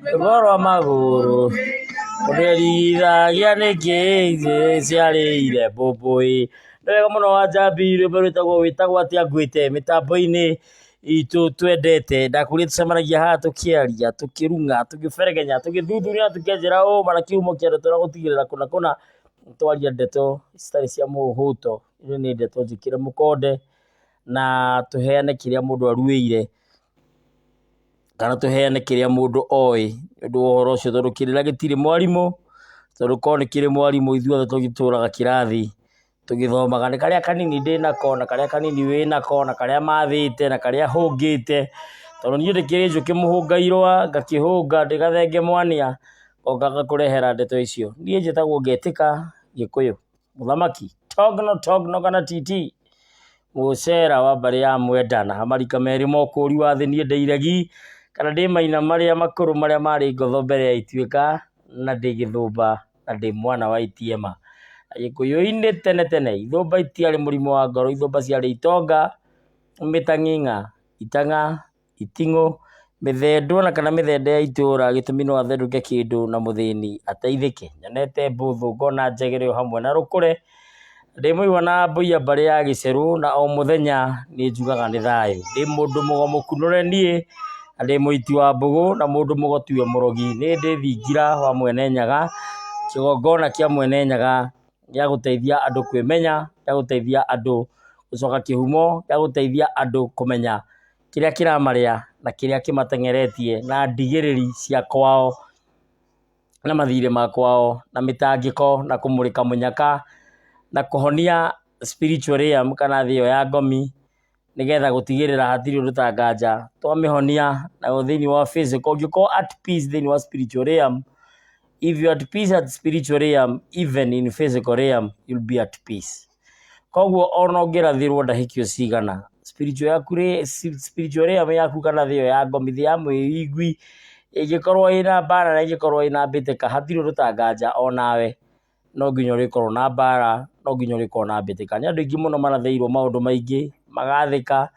Rwĩmbo rwa magũrũ ũnderigithagia nĩkĩ ciarĩire mbũmbũĩ. Nĩ wega mũno Wanjambi, rwĩmbo rwĩtagwo wĩtagwo atĩa ngwĩte mĩtambo-inĩ itũ twendete. Ndakũria tũcemanagia haha tũkĩaria, tũkĩrung'a, tũkĩberegenya, tũgĩthuthuria na tũkĩanjĩra ũma na kĩhumo kĩa ndeto na gũtigĩrĩra kũna kũna nĩ twaria ndeto citarĩ cia mũhũto. Icio nĩ ndeto njĩkĩre mũkonde na tũheane kĩrĩa mũndũ aruĩire kana tũheane kĩrĩa mũndũ oĩ nĩ ũndũ wa ũhoro ũcio, tondũ kĩrĩra gĩtirĩ mwarimũ, tondũ korwo nĩ kĩrĩ mwarimũ ithuothe tũgĩtũraga kĩrathi tũgĩthomaga. Nĩ karĩa kanini ndĩnako na karĩa kanini wĩnako na karĩa mathĩte na karĩa hũngĩte, tondũ niĩ ndĩkĩrĩ njũkĩ mũhũnga irũa, ngakĩhũnga ndĩ gathenge mwania, ngoka ngakũrehera ndeto icio. Niĩ njĩtagwo Ngetĩka Gĩkũyũ. Mũthamaki Togno Togno kana TT mũcera wa mbarĩ ya Mwenda na marika merĩ ma ũkũri wa thĩ, niĩ ndĩ iregi kana ndĩ maina marĩa makũrũ marĩa marĩ ngotho mbere ya ituĩka, na ndĩ gĩthũmba na ndĩ mwana wa itiema. Gĩkũyũ-inĩ tene tene ithũmba itiarĩ mũrimũ wa ngoro, ithũmba ciarĩ itonga, mĩtang'ing'a, itang'a, iting'ũ, mĩthendwo na kana mĩthende ya itũra, gĩtũmi no athendũke kĩndũ na mũthĩni ateithĩke. Nyonete mbũthũ ngona njegere o hamwe na rũkũre, ndĩ mũigua na mbũi mbarĩ ya gĩcerũ na o mũthenya nĩ njugaga nĩ thayũ. Ndĩ mũndũ mũgo mũkunũre niĩ, na ndĩ mũiti wa mbũgũ na mũndũ mũgo tiwe mũrogi. Niĩ ndĩ thingira wa Mwene Nyaga, kĩgongona kĩa Mwene Nyaga gĩa gũteithia andũ kwĩmenya, gĩa gũteithia andũ gũcoka kĩhumo, gĩa gũteithia andũ kũmenya kĩrĩa kĩramarĩa na kĩrĩa kĩmateng'eretie na ndigĩrĩri cia kwao na mathirĩ ma kwao na mĩtangĩko na kũmũrĩka mũnyaka na kũhonia spiritual realm kana thĩ ĩyo ya ngomi, nĩgetha gũtigĩrĩra hatirĩ ũndũ ta nganja twamĩhonia nayo thĩinĩ wa physical, ũngĩkorwo at peace thĩinĩ wa spiritual realm, if you are at peace at spiritual realm, even in physical realm you'll be at peace. Koguo ona ũngĩrathĩrwo ndahĩkio cigana, spiritual yaku rĩ, spiritual realm yaku kana thĩ ĩyo ya ngomi, thĩ ya mwĩigwi ĩngĩkorwo ĩna mbara na ĩngĩkorwo ĩna mbĩtĩka, hatirĩ ũndũ ta nganja onawe no nginya ũrĩkorwo na mbara, no nginya ũrĩkorwo na mbĩtĩka. Nĩ andũ aingĩ mũno marathĩirwo maũndũ maingĩ, magathĩka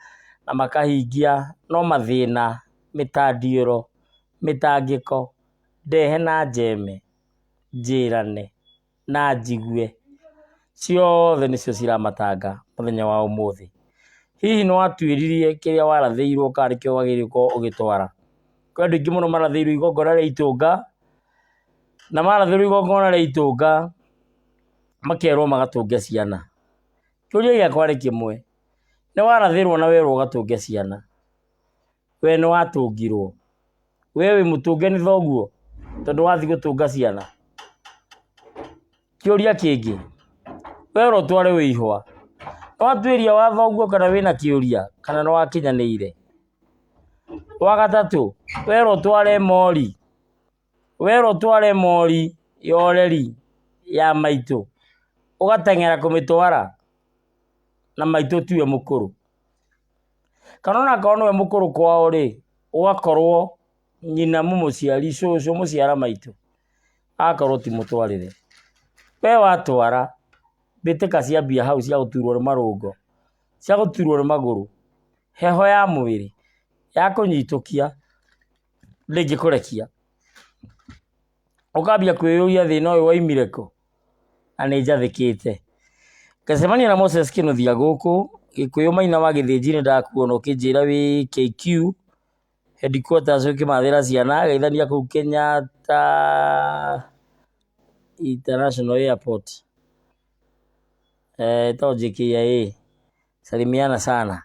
na makahingia, no mathĩna, mĩtandiũro, mĩtangĩko, ndehe na njeme, njĩrane na njigue, ciothe nĩcio ciramatanga mũthenya wa ũmũthĩ. Hihi nĩ watuĩririe kĩrĩa warathĩirwo kana nĩkĩo wagĩrĩirwo gũkorwo ũgĩtwara? Kwĩ andũ aingĩ mũno marathĩirwo igongona rĩa itũnga, na marathĩrwo igongona rĩa itũnga makerwo magatũnge ciana. Kĩũria gĩakwa nĩ kĩmwe, nĩ warathĩrwo na werwo ũgatũnge ciana, we nĩ watũngirwo? We wĩ mũtũnge nĩ thoguo tondũ wathiĩ gũtũnga ciana? Kĩũria kĩngĩ, werwo ũtware wĩihwa, nĩ watuĩria wa thoguo kana wĩna kĩũria kana nĩ wakinyanĩire? Wa gatatũ, werwo ũtware mori, werwo ũtware mori ya ũreri ya maitũ, ũgateng'era kũmĩtwara na maitũ tiwe mũkũrũ. Kana onakorwo nĩwe mũkũrũ kwao rĩ, ũgakorwo nyina mũmũciari, cũcũ mũciara maitũ, agakorwo ti mũtwarĩre. We watwara, mbĩtĩka ciambia hau cia gũturwo nĩ marũngo, cia gũturwo nĩ magũrũ, heho ya mwĩrĩ, ya kũnyitũkia, ndĩngĩkũrekia. Ũkambia kwĩyũria thĩna ũyũ waumire kũ, na nĩ njathĩkĩte. Ngacemania na Moses Kĩnuthia gũkũ, Gĩkũyũ Maina wa Gĩthĩnji nĩ ndakuona ũkĩnjĩra wĩ KQ headquarters ũkĩmathĩra ciana, geithania kũu Kenyatta International Airport, ĩtagwo JKIA, salimiana sana.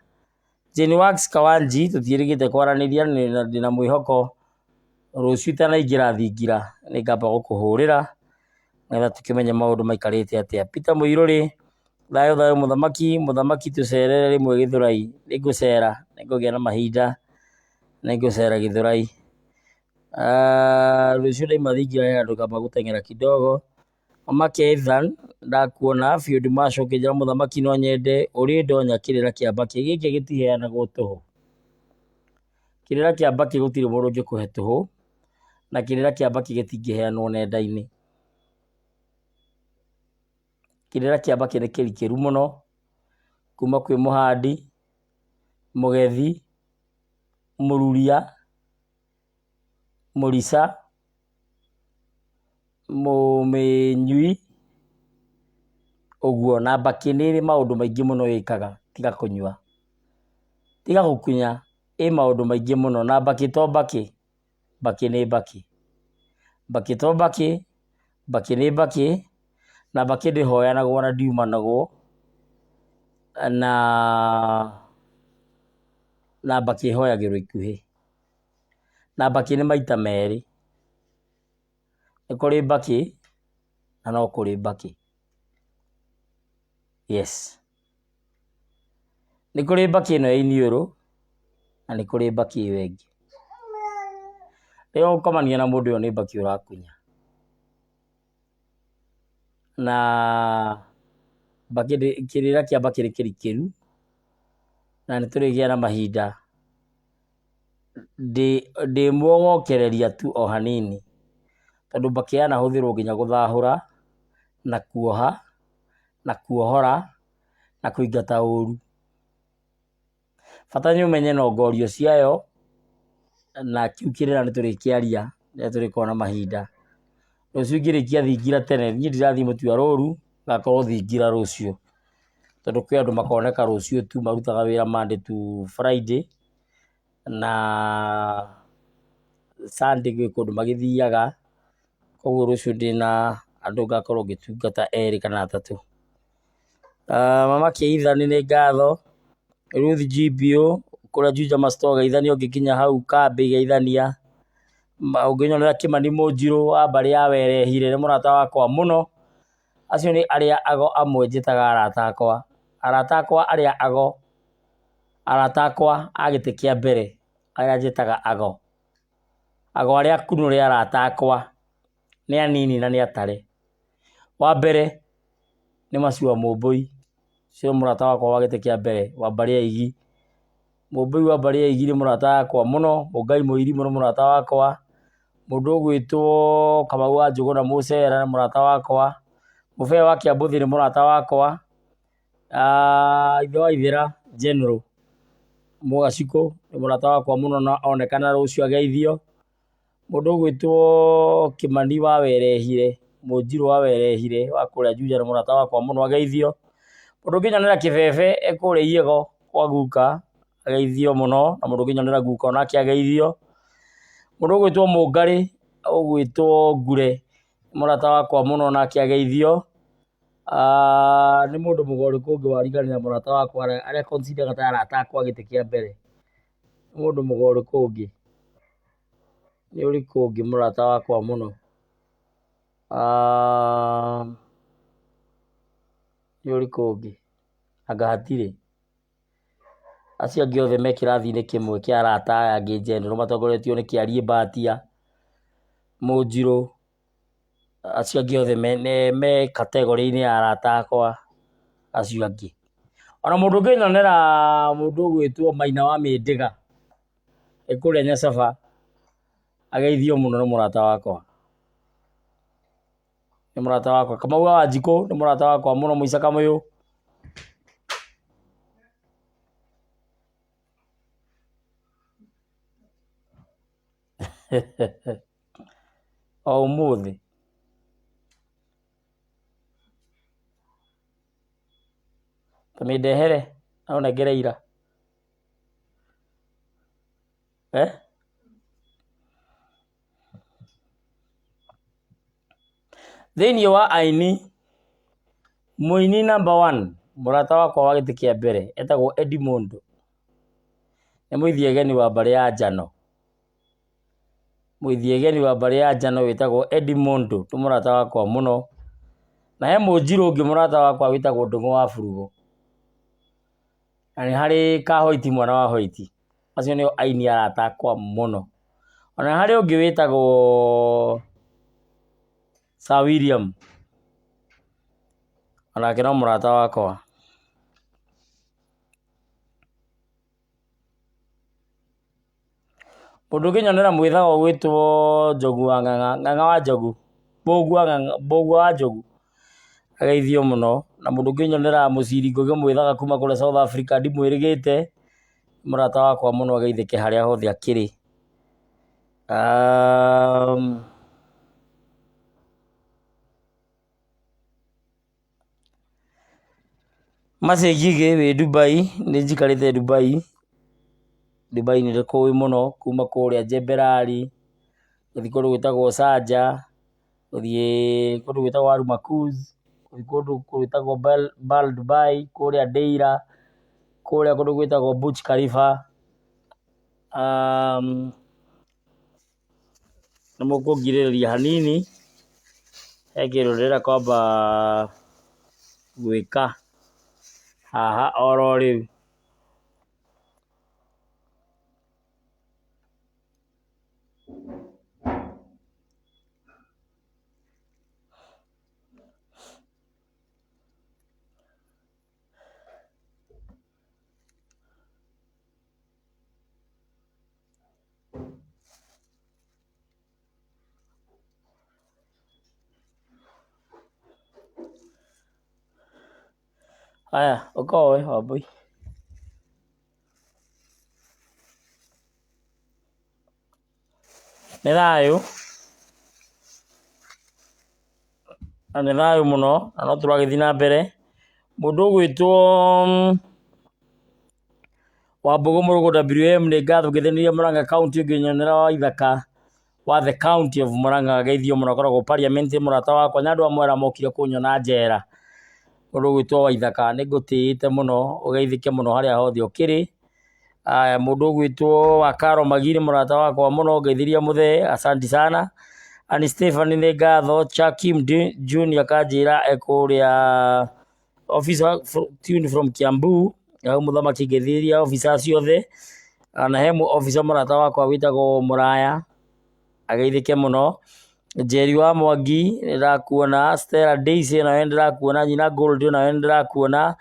Jane Wax Kawanji tũtiĩrĩgĩte kwaranĩria ndĩna mwĩhoko rũciũ itanaingĩra thingira nĩngamba gũkũhũrĩra nĩgetha tũkĩmenye maũndũ maikarĩte atĩa. Peter Mũirũrĩ, thayũ thayũ mũthamaki, mũthamaki tũcerere rĩmwe Gĩthũrai, nĩngũcera, nĩngũgĩa na mahinda, nĩngũcera Gĩthũrai. Rũciũ ndauma thingira he handũ ngamba gũteng'era kidogo. Mama Ethan ndakuona Field Marshal ũkĩnjĩra mũthamaki no nyende ũrĩ ndonya kĩrĩra kĩa mbakĩ gĩkĩ gĩtiheanagwo tũhũ. Kĩrĩra kĩa mbakĩ gũtirĩ mũndũ ũngĩkũhe tũhũ, na kĩrĩra kĩa mbakĩ gĩtingĩheanwo nenda-inĩ. Kĩrĩra kĩa mbakĩ nĩ kĩrikĩru mũno. Kuma kwĩ mũhandi, mũgethi, mũruria, mũrica, mũmĩnyui, ũguo. Na mbakĩ nĩ ĩrĩ maũndũ maingĩ mũno ĩkaga tiga kũnyua, tiga gũkunya, ĩ maũndũ maingĩ mũno. Na mbakĩ to mbakĩ, mbakĩ nĩ mbakĩ, mbakĩ to mbakĩ, mbakĩ nĩ mbakĩ, na mbakĩ ndĩhoyanagwo na ndiumanagwo, na na mbakĩ ĩhoyagĩrwo ikuhĩ, na mbakĩ nĩ maita merĩ, nĩ kũrĩ mbakĩ na no kũrĩ mbakĩ, yes. Nĩ kũrĩ mbakĩ ĩno ya iniũrũ na nĩ kũrĩ mbakĩ ĩyo ĩngĩ. Rĩrĩa ũgũkomania na mũndũ ĩyo nĩ mbakĩ ũrakunya. Na mbakĩ kĩrĩra kĩa mbakĩ nĩ kĩrikĩru na nĩ tũrĩgĩa na mahinda ndĩmwogokereria tu o hanini, tondũ mbakĩ yanahũthĩrwo nginya gũthahũra na kuoha na kuohora na kũingata ũru. Bata nĩ ũmenye nongorio ciayo na kĩu kĩrĩra nĩ tũrĩkĩaria rĩrĩa tũrĩkorwo na mahinda. Rũciũ ingĩrĩkia thingira tene, niĩ ndirathiĩ Mũtuarũru, ngakorwo thingira rũciũ, tondũ kwĩ andũ makoneka rũciũ tu marutaga wĩra Monday to Friday, na Sunday gwĩ kũndũ magĩthiaga, koguo rũciũ ndĩna andũ ngakorwo ngĩtungata erĩ kana atatũ. Mama Kĩitha nĩ ngatho, Ruth GBO kũrĩa Juja Mastoga geithania ũngĩkinya hau kambĩ geithania, ũngĩnyonera Kĩmani Mũnjirũ wa mbarĩ ya Werehire nĩ mũrata wakwa mũno, acio nĩ arĩa ago amwe njĩtaga arata akwa, arata akwa arĩa ago, arata akwa a gĩtĩ kĩa mbere arĩa njĩtaga ago, ago arĩa akunũre arata akwa nĩ anini na nĩ atare. Wa mbere nĩ Macua Mũmbũi, ũcio nĩ mũrata wakwa wa gĩtĩ kĩa mbere wa mbarĩ ya Igi. Mũmbũi wa mbarĩ ya Igi nĩ mũrata wakwa mũno, Mũngai Mũirimũ nĩ mũrata wakwa, mũndũ ũgwĩtwo Kamau wa Njũgũna Mũcera nĩ mũrata wakwa, Mũbee wa Kĩambũthĩ nĩ mũrata wakwa, ithe wa Ithĩra General Mũgacikũ nĩ mũrata wakwa mũno na onekana rũciũ ageithio. Mũndũ ũgwĩtwo Kĩmani wa Werehire, Mũnjirũ wa Werehire wa kũrĩa Juja nĩ mũrata wakwa mũno ageithio. Mũndũ ũngĩnyonera kĩbebe e kũrĩa Iyego kwa guka ageithio mũno, na mũndũ ũngĩnyonera guka onake ageithio. Mũndũ ũgwĩtwo Mũngarĩ, ũgwĩtwo Ngure nĩ mũrata wakwa mũno onake ageithio. Nĩ mũndũ mũgo ũrĩkũ ũngĩ wariganĩra mũrata wakwa arĩa consider ga ta arata akwa a gĩtĩ kĩa mbere? Nĩ mũndũ mũgo ũrĩkũ ũngĩ? Nĩ ũrĩkũ ũngĩ mũrata wakwa mũno? Nĩ ũrĩkũ ũngĩ? Anga hatirĩ. Acio angĩ othe me kĩrathi-inĩ kĩmwe kĩa arata aya angĩ general matongoretio nĩ Kĩariĩ Mbatia, Mũnjirũ, acio angĩ othe me category-inĩ ya arata akwa acio angĩ. Ona mũndũ ũngĩnyonera mũndũ ũgwĩtwo Maina wa Mĩndĩga, e kũrĩa Nyacaba, ageithio mũno nĩ mũrata wakwa. Nĩ mũrata wakwa. Kamau wa Wanjikũ nĩ mũrata wakwa mũno Mũica Kamũyũ. O ũmũthĩ. Ta mĩndehere na ũnengere ira. Eh? Thĩinĩ wa aini, mũini number one mũrata wakwa wa gĩtĩ kĩa mbere etagwo Eddie Mondo. Nĩ mũithiegeni wa mbarĩ ya Njano. Mũithiegeni wa mbarĩ ya Njano wĩtagwo Eddie Mondo nĩ mũrata wakwa mũno. Na he mũnjirũ ũngĩ mũrata wakwa wĩtagwo Ndũng'ũ wa Burugo. Na nĩ harĩ Kahoiti mwana wa Hoiti. Acio nĩo aini arata akwa mũno. Ona nĩ harĩ ũngĩ wĩtagwo Sir William, onake no mũrata wakwa. Mũndũ ũngĩnyonera mwĩthago ũgwĩtwo Njogu wa Ng'ang'a, Ng'ang'a wa Njogu, Mbũgua wa Njogu, ageithio mũno Na mũndũ ũngĩ ũnyonera Mũciri Ngũgĩ Mwĩthaga kuma kũrĩa South Africa ndimwĩrĩgĩte, mũrata wakwa mũno ageithĩke harĩa hothe akĩrĩ. Mercy Ngigĩ wĩ Dubai, nĩ njikarĩte Dubai, Dubai nĩ ndĩkũĩ mũno kuma kũrĩa Jebel Ali, gũthiĩ kũndũ gwĩtagwo Sharjah, gũthiĩ kũndũ gwĩtagwo Al Makhus, gũthiĩ kũndũ gwĩtagwo Bur Dubai, kũrĩa Deira, kũrĩa kũndũ gwĩtagwo Burj Khalifa. Nĩ mũkũngirĩrĩria hanini, he kĩndũ ndĩrenda kwamba gwĩka haha oro rĩu. Haya, ũka woe Wambũi. Nĩ thayũ, na nĩ thayũ mũno, na no tũragĩthiĩ na mbere. Mũndũ ũgwĩtwo Wambũgũ Mũrũgũ WM nĩ ngatho ngĩthĩnĩria Murang'a County ũngĩnyonera wa ithaka wa the county of Murang'a geithio mũno akoragwo parliament mũrata wakwa nĩ andũ amwe arĩa mokire kũnyona njera. Mũndũ ũgwĩtwo Waithaka nĩ ngũtĩĩte mũno ũgeithĩke mũno harĩa hothe ũkĩrĩ. Aya mũndũ ũgwĩtwo Wakaro Magiri mũrata wakwa mũno ngeithĩria mũthee asanti sana. Ann Stephen nĩ ngatho, Chakim Junior akanjĩra e kũrĩa officer tuned from Kiambu, hau mũthamaki ngeithĩria officer ciothe. Na he officer mũrata wakwa wĩtagwo Mũraya ageithĩke mũno. Njeri wa Mwangi nĩ ndĩrakuona, Stella Daisy onawe nĩ ndĩrakuona, Nyina Gold onawe nĩ ndĩrakuona.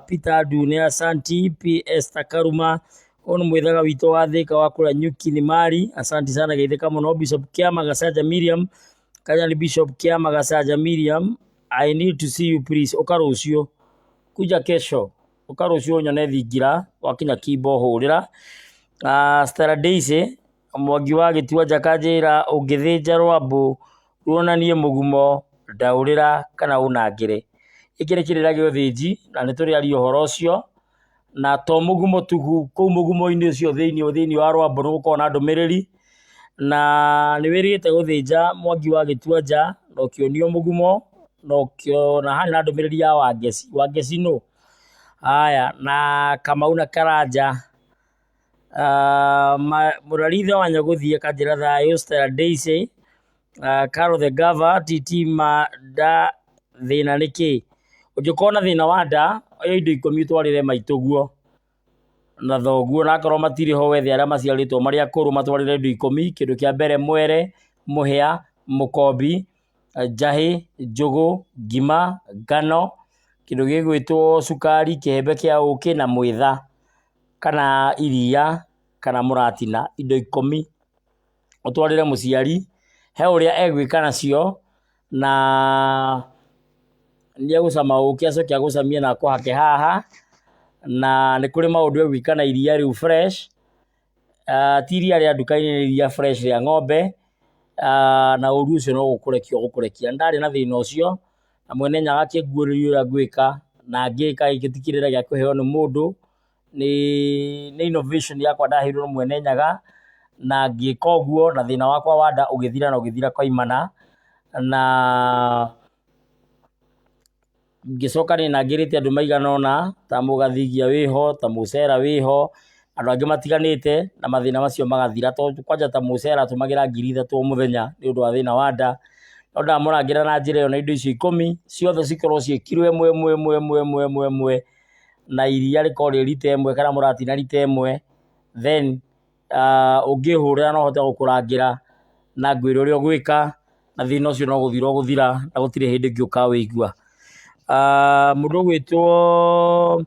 Peter Ndune asanti, P Esther Karuma, ũyũ nĩ mwĩthaga witũ wa Thĩka wa kũrĩa Nyuki nĩ Mari, asanti sana geithĩka mũno. Bishop Kĩama Gacanja Miriam, Kanyari Bishop Kĩama Gacanja Miriam, I need to see you please, ũka rũciũ, kuja kesho, ũka rũciũ ũnyone thingira, wakinya Kimbo hũrĩra. Stella Daisy, Mwangi wa Gĩtuanja akanjĩra ũngĩthĩnja rwambũ ruonanie mũgumo ndaũrĩra kana ũnangĩre. Gĩkĩ nĩ kĩrĩra gĩa ũthĩnji na nĩ tũrĩaria ũhoro ũcio, na to mũgumo tu kũu mũgumo-inĩ ũcio thĩinĩ wa rwambũ nĩ gũkoragwo na ndũmĩrĩri, na nĩ wĩrĩgĩte gũthĩnja Mwangi wa Gĩtuanja na ũkĩonio mũgumo na harĩ na ndũmĩrĩri ya Wangeci. Wangeci nũ? Haya na Kamau na Karanja. Mũraritha wa Nyagũthiĩ akanjĩra thayũ, Stella Daisy, Carol the Gava, TT ma nda thĩna nĩ kĩ? Ũngĩkorwo na thĩna wa nda, oya indo ikũmi ũtwarĩre maitũguo na thoguo, na akorwo matirĩ ho wethe arĩa maciarĩtwo marĩ akũrũ matwarĩre indo ikũmi. Kĩndũ kĩa mbere mwere, mũhĩa, mũkombi, njahĩ, njũgũ, ngima, ngano, kĩndũ gĩgwĩtwo cukari, kĩhembe kĩa ũkĩ na mwĩtha. Kana iria kana mũratina, indo ikũmi ũtwarĩre mũciari, he ũrĩa egwĩka nacio na nĩ egũcama ũkĩ acoke agũcamie na akũhake haha, na nĩ kũrĩ maũndũ egwĩka na iria rĩu fresh, ti iria rĩa nduka-inĩ nĩ iria fresh rĩa ng'ombe, na ũru ũcio no gũkũrekia ũgũkũrekia. Nĩ ndarĩ na thĩna ũcio na mwene Nyaga akĩnguũrĩria ũrĩa ngwĩka na ngĩka gĩkĩ ti kĩrĩra gĩa kũheo nĩ mũndũ. Nĩ innovation yakwa ndaheirwo nĩ mwene Nyaga, na ngĩka ũguo na thĩna wakwa wa nda ũgĩthira na ũgĩthira kaimana, na ngĩcoka nĩ nangĩrĩte andũ maigana ũna ta Mũgathigia wĩho, ta Mũcera wĩho, andũ angĩ matiganĩte na mathĩna macio magathira tondũ kwanja ta Mũcera atũmagĩra 3000 o mũthenya nĩ ũndũ wa thĩna wa nda, no ndamũrangĩra na njĩra ĩyo na indo icio ikũmi ciothe cikorwo ciĩ kiro ĩmwe ĩmwe ĩmwe ĩmwe ĩmwe ĩmwe ĩmwe. Na iria rĩkorwo rĩ rita ĩmwe kana mũratina rita ĩmwe, then ũngĩhũrĩra no hote gũkũrangĩra na ngwĩre ũrĩa ũgwĩka na thĩna ũcio no gũthira ũgũthira na gũtirĩ hĩndĩ ĩngĩ ũkawĩigua. Mũndũ ũgwĩtwo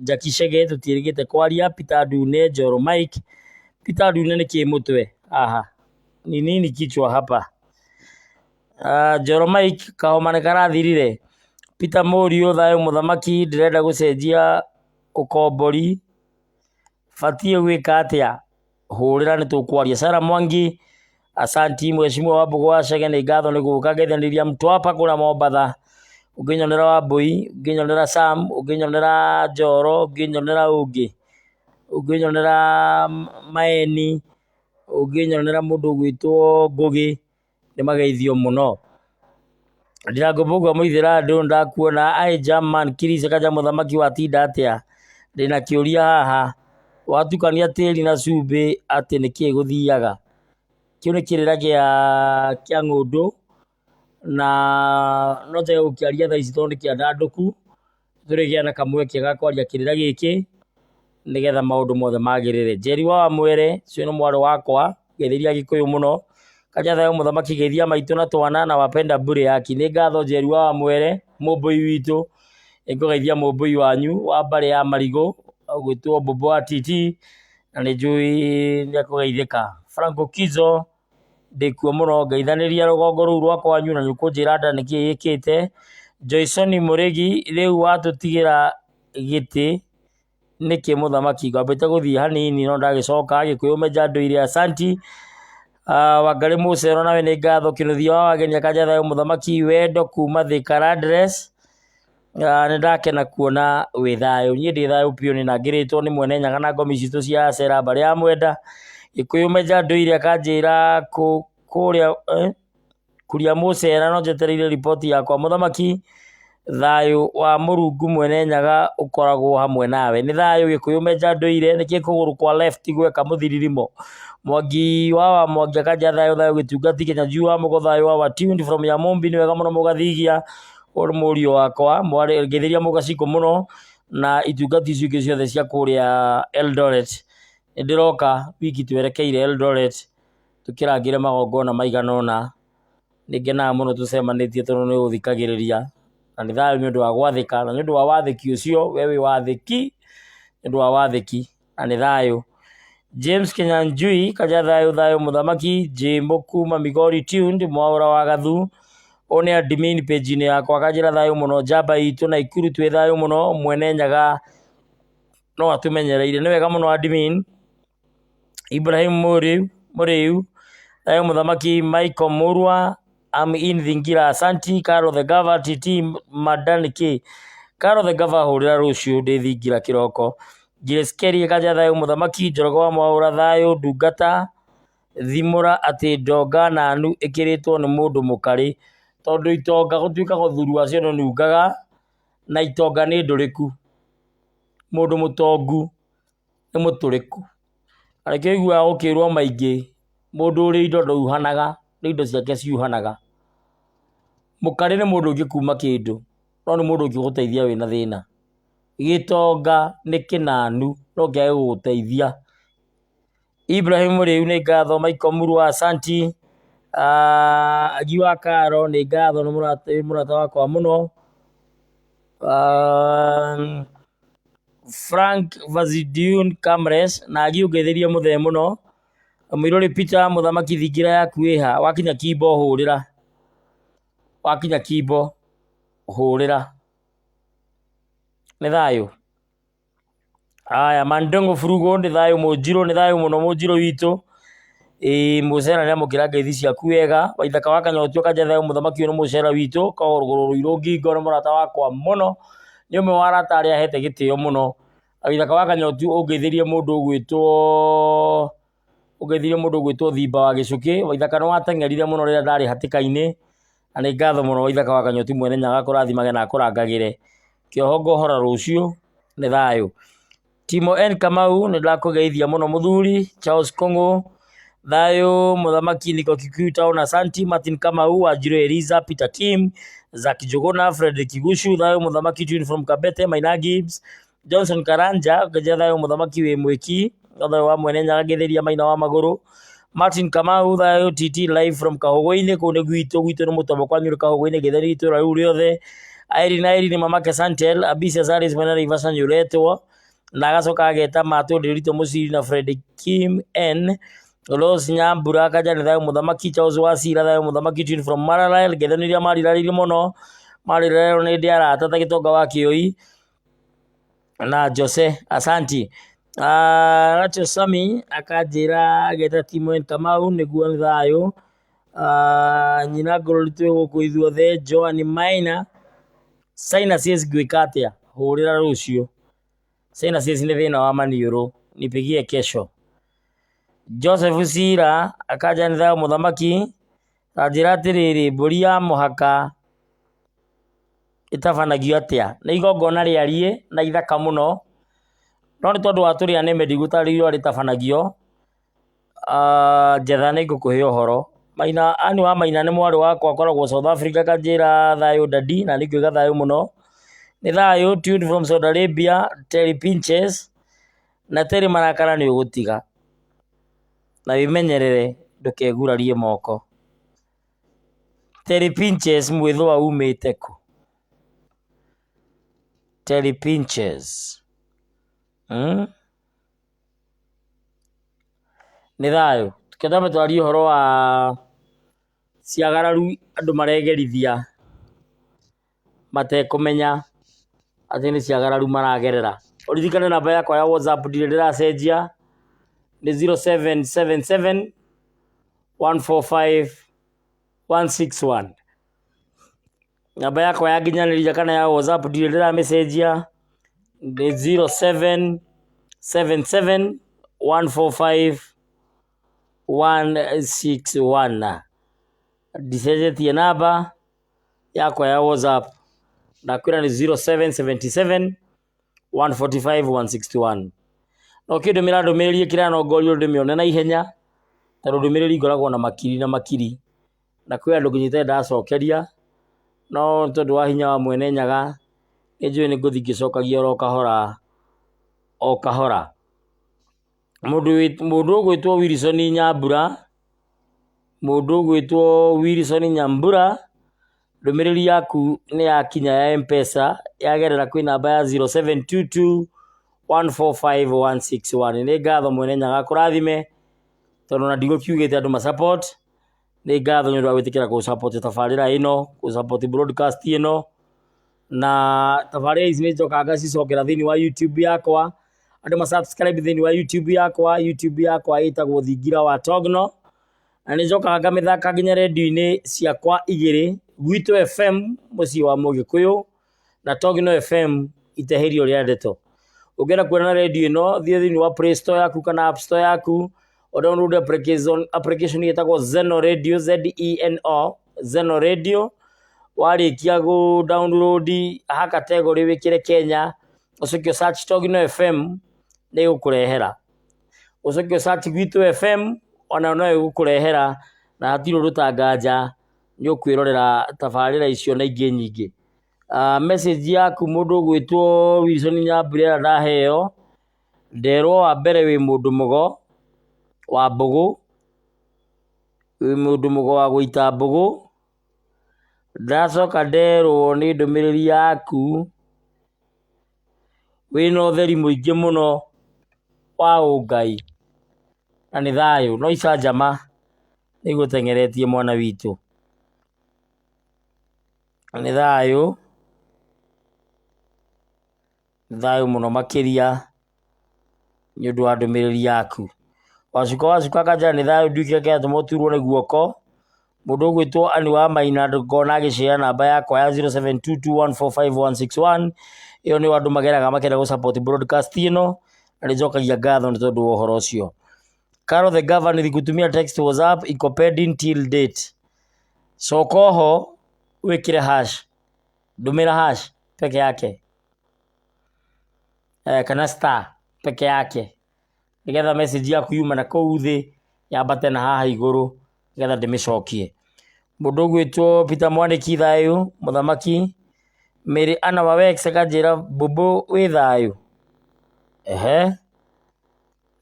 Jackie Chege tũtiĩrĩgĩte kwaria, Peter Ndune, Njoro Mike. Peter Ndune nĩ kĩ mũtwe haha? Ni nini kichwa hapa? Njoro Mike kahoma nĩ karathirire? Peter Mũriũ thayũ mũthamaki, ndĩrenda gũcenjia ũkombori batiĩ gwĩka atĩa? Hũrĩra nĩtũkwaria. Sarah Mwangi, asanti mheshimiwa Wambũgũ wa Chege, nĩ ngatho nĩ gũka ngeithanĩria Mtwapa kũrĩa Mombatha, ũngĩnyonera Wambũi, ũngĩnyonera Sam, ũngĩnyonera Njoro, ũngĩnyonera ũngĩ, ũngĩnyonera Maeni, ũngĩnyonera mũndũ ũgwĩtwo Ngũgĩ, nĩ mageithio mũno. Ndirango Mbũgua Mũithĩrandũ nĩndakuona I German Kirisa Kanja mũthamaki watinda atĩa? Ndĩna kĩũria haha, watukania tĩri na cumbĩ atĩ nĩkĩĩ gũthiaga? Kĩu nĩ kĩrĩra kĩa ng'ũndũ na no njage gũkĩaria thaa ici tondũ nĩ kĩandandũku. Tũrĩgĩa na kamweke ga kwaria kĩrĩra gĩkĩ nĩgetha maũndũ mothe magĩrĩre. Njeri wa Wamwere, ũcio nĩ mwarĩ wakwa, ngeithĩria Gĩkũyũ mũno. Kanja thayũ mũthamaki geithia maitũ na twana na wapenda bure haki. Nĩ ngatho Njeri wa Wamwere, mũmbũi witũ. Nĩngũgeithia mũmbũi wanyu wa mbarĩ ya Marigũ, ũgwĩtwo Mbũmbũ wa TT, na nĩ njũĩ nĩ ekũgeithĩka. Franco Kizo, ndĩkuo mũno ngeithanĩria rũgongo rũu rwa kwanyu na nĩ ũkũnjĩra nda nĩkĩ ĩkĩte. Joyson Mũrĩgi rĩu watũtigĩra gĩtĩ nĩkĩ mũthamaki? Ngwambĩte gũthiĩ hanini no ndagĩcoka. Gĩkũyũ Menja Ndũire asanti. Wangarĩ Mũcero nawe nĩ ngatho. Kĩnuthia wa Wageni Akanja thayũ mũthamaki. Wendo kuma Thika Landress. Nĩ ndakena kuona wĩ thayũ, niĩ ndĩ thayũ biũ nĩ nangĩrĩtwo nĩ mwene Nyaga na ngomi citũ cia Acera mbarĩ ya Mwenda, Gĩkũyũ Menja Ndũire akanjĩra kũrĩa Kuria Mũcera no njetereire riboti yakwa mũthamaki, thayũ wa Mũrungu mwene Nyaga ũkoragwo hamwe nawe. Nĩ thayũ Gĩkũyũ Menja Ndũire, nĩkĩ kũgũrũ kwa left gweka mũthiririmo? Mwangi wa wa Mwangi akanjĩra thayũ thayũ gĩtungati Kĩnyanjui wa Mũgo thayũ wa wa tuned from Nyamũmbi nĩ wega mũno Mũgathigia. Ũyũ nĩ mũriũ wakwa, mwarĩ ngeithĩria mũgacikũ mũno na itungati icio ingĩ ciothe cia kũrĩa Eldoret. Nĩ ndĩroka wiki twerekeire Eldoret tũkĩrangĩre magongona maigana ũna. Nĩ ngenaga mũno tũcemanĩtie tondũ nĩ ũthikagĩrĩria na nĩ thayũ nĩ ũndũ wa gwathĩka na nĩ ũndũ wa wathĩki ũcio we wĩ wathĩki, nĩ ũndũ wa wathĩki. Na nĩ thayũ. James Kinyanjui Kanja thayũ thayũ mũthamaki Jimbo kuma Migori tuned Mwaũra wa Gathu ũyũ nĩ admin page-inĩ yakwa akanjĩra thayũ mũno njamba itũ Naikuru twĩ thayũ mũno mwene Nyaga no atũmenyereire nĩ wega mũno admin. Ibrahim Mũrĩu, thayũ mũthamaki Michael Mũrua, I'm in Thingira, asanti Carol the Gava, TT Madani K. Carol the Gava hũrĩra rũciũ ndĩ Thingira kĩroko. Grace Kerry Kanja thayũ mũthamaki Njoroge wa Mwaũra thayũ ndungata thimũra atĩ ndonga nanu ĩkĩrĩtwo nĩ mũndũ mũkarĩ tondũ itonga gũtuĩka gũthuru wacio ndũnungaga na itonga nĩ ndũrĩku mũndũ mũtongu nĩ mũtũrĩku. Na nĩkĩo ũiguaga gũkĩrwo maingĩ, mũndũ ũrĩ indo ndauhanaga, nĩ indo ciake ciuhanaga. Mũkarĩ nĩ mũndũ ũngĩkuma kĩndũ, no nĩ mũndũ ũngĩgũteithia wĩna thĩna. Gĩtonga nĩ kĩnanu no kĩage gũgũteithia. Ibrahim Mũrĩu nĩ ngatho, Michael Murua asanti, Agi wa Karo nĩ ngatho nĩ mũrata wakwa mũno. Frank Vazidiun Kamres na Agi ũngeithĩrie mũthee mũno. Mũirũrĩ Peter mũthamaki thingira yaku ĩha wakinya Kimbo hũrĩra, wakinya Kimbo hũrĩra. Nĩ thayũ. Aya Mandongo Furugo nĩ thayũ Mũnjirũ nĩ thayũ mũno Mũnjirũ witũ. Ĩĩ mũcera nĩ amũkĩra ngeithi ciaku wega. Waithaka wa Kanyotio Kanja thayũ mũthamaki ũyũ nĩ mũcera witũ korũgũrũ rũirũ ngingo nĩ mũrata wakwa mũno. Nĩ ũmwe wa arata arĩa hete gĩtĩo mũno. Waithaka wa Kanyotio ũngeithĩrie mũndũ ũgwĩtwo ũngeithĩrie mũndũ ũgwĩtwo Thimba wa Gĩcũkĩ. Waithaka nĩ wateng'erire mũno rĩrĩa ndarĩ hatĩka-inĩ. Na nĩ ngatho mũno Waithaka wa Kanyoti mwene Nyaga akũrathimage na akũrangagĩre. Kĩoho ngohora rũciũ, nĩ thayũ. Timo N Kamau nĩ ndakũgeithia mũno mũthuri. Charles Kũng'ũ, thayũ mũthamaki niko Kikuyu town asanti. Martin Kamau, Wanjiru Eliza, Peter Kim, Zack Njũgũna, Fredrick Gucu, thayũ mũthamaki Tune from Kabete, Maina Gibbs, Johnson Karanja, ngĩnjĩra thayũ mũthamaki wĩ mwĩki, thayũ wa mwene Nyaga ngĩthĩria maina wa magũrũ. Martin Kamau thayũ TT live from Kahũgũ-inĩ kũu nĩ gwitũ, gwitũ nĩ mũtobo kwanyu nĩ Kahũgũ-inĩ ngĩthĩria itũra rĩu rĩothe. Irene Irene mamake Santel, Abisia Saris mwena Naivasha nĩũretwo na agacoka ageta Matũ Ndĩritũ Mũciri na Fred Kim N Rose Nyambura Kanja nĩ thayũ mũthamaki Charles Wasira thayũ mũthamaki Tune from Maralal ngethaniria marirarĩirie mũno. Marĩrero nĩ ndĩ arata ta Gĩtonga wa Kĩoi na Jose, asanti. Rachel Sami akanjĩra ageta Timwen Kamau nĩguo nĩ thayũ. Nyina Ngũrũri twĩ gũkũ ithuothe, Joan Maina, Sinuses ngwĩka atĩa? Hũrĩra rũciũ. Sinuses nĩ thĩna wa maniũrũ, nipigie kesho. Joseph Cira akanjĩra nĩ thayũ mũthamaki, anjĩra atĩrĩrĩ, mbũri ya mũhaka ĩtabanagio atĩa? Nĩ igongona rĩariĩ na ithaka mũno, no nĩ tondũ wa tũrĩ anene ndigũtarĩria ũrĩa rĩtabanagio, njetha nĩ ngũkũhe ũhoro. Maina, Ann wa Maina nĩ mwarĩ wakwa akoragwo South Africa akanjĩra thayũ daddy, na niĩ ngoiga thayũ mũno. Nĩ thayũ tuned from Saudi Arabia, Terry Pinches, na Terry marakara nĩ ũgũtiga. Na wĩmenyerere ndũkegurarie moko. Terry Pinches mwĩthũa umĩte kũ? Terry Pinches. Nĩ thayũ. Reke twambe twarie ũhoro wa ciagararu andũ maregerithia matekũmenya atĩ nĩ ciagararu maragerera. Ũririkane namba yakwa ya WhatsApp ndirĩ ndĩracenjia nĩ 0777 145 161. Namba yakwa ya nginyanĩria kana ya WhatsApp ndirĩ ndĩramĩcenjia nĩ 0777 145 161. Ndicenjetie namba yakwa ya WhatsApp ndakwĩra nĩ 0777 145 161. Na ũkĩndũmĩra ndũmĩrĩri ĩkĩra nongorio ndĩmĩone na ihenya tondũ ndũmĩrĩri ngoragwo na makiri na makiri. Na kwĩ andũ nginya itarĩ ndacokeria, no nĩ tondũ wa hinya wa Mwene Nyaga, nĩ njũĩ nĩ ngũthiĩ ngĩcokagia oro kahora o kahora. Mũndũ ũgwĩtwo Wilson Nyambura, mũndũ ũgwĩtwo Wilson Nyambura, ndũmĩrĩri yaku nĩ yakinya ya M-Pesa, yagerera kwĩ namba ya 0722 145 161. Nĩ ngatho Mwene Nyaga akũrathime, tondũ ona ndigũkiugĩte andũ ma support. Nĩ ngatho nĩ ũndũ wa gwĩtĩkĩra gũ support tabarĩra ĩno, gũ support broadcast ĩno, na tabarĩra ici nĩ njokaga ngacicokera thĩinĩ wa YouTube yakwa, andũ ma subscribe thĩinĩ wa YouTube yakwa, YouTube yakwa ĩtagwo Thingira wa Togno, na nĩ njokaga ngamĩthaka nginya rendio-inĩ ciakwa igĩrĩ, Gwitũ FM mũciĩ wa Mũgĩkũyũ, na Togno FM itehĩrio rĩa ndeto. Ũngĩenda kuona rendio ĩno, thiĩ thĩinĩ wa Play Store yaku kana App Store yaku, ũ download application ĩtagwo Zeno Radio, Z E N O, Zeno Radio. Warĩkia gũ download ha category wĩkĩre Kenya, ũcoke ũ search Togno FM nĩ ĩgũkũrehera. Ũcoke ũ search Gwitũ FM onayo no ĩgũkũrehera na hatirĩ ũndũ ũtanganja nĩ ũkwĩrorera tabarĩra icio na ingĩ nyingĩ. Message yaku mũndũ ũgwĩtwo Wilson Nyambura ĩrĩa ndaheo, nderwo wa mbere wĩ mũndũ mũgo wa mbũgũ, wĩ mũndũ mũgo wa gũita mbũgũ, ndacoka nderwo nĩ ndũmĩrĩri yaku wĩna ũtheri mũingĩ mũno wa ũngai na nĩ thayũ, no icanjama nĩ igũteng'eretie mwana witũ. Nĩ thayũ, nĩ thayũ mũno makĩria nĩ ũndũ wa ndũmĩrĩri yaku. Wacuka wacuka akanjĩra nĩ thayũ nduĩke kĩratũma ũturwo nĩ guoko, mũndũ ũgwĩtwo Ann wa Maina ngona agĩ share namba yakwa ya 0722145161 ĩyo nĩyo andũ mageraga makĩenda gũ support broadcast ĩno, na nĩ njokagia ngatho nĩ tondũ wa ũhoro ũcio. Carol the Governor nilikutumia text WhatsApp iko pending till date. Coka oho wĩkĩre hash, ndũmĩra hash peke yake kana star peke yake nĩgetha message yaku yuma na kũu thĩ yambate na haha igũrũ nĩgetha ndĩmĩcokie. Mũndũ ũgwĩtwo Peter Mwanĩki thayũ mũthamaki, Mary Anna Wawex akanjĩra mbũmbũ wĩ thayũ, ehe.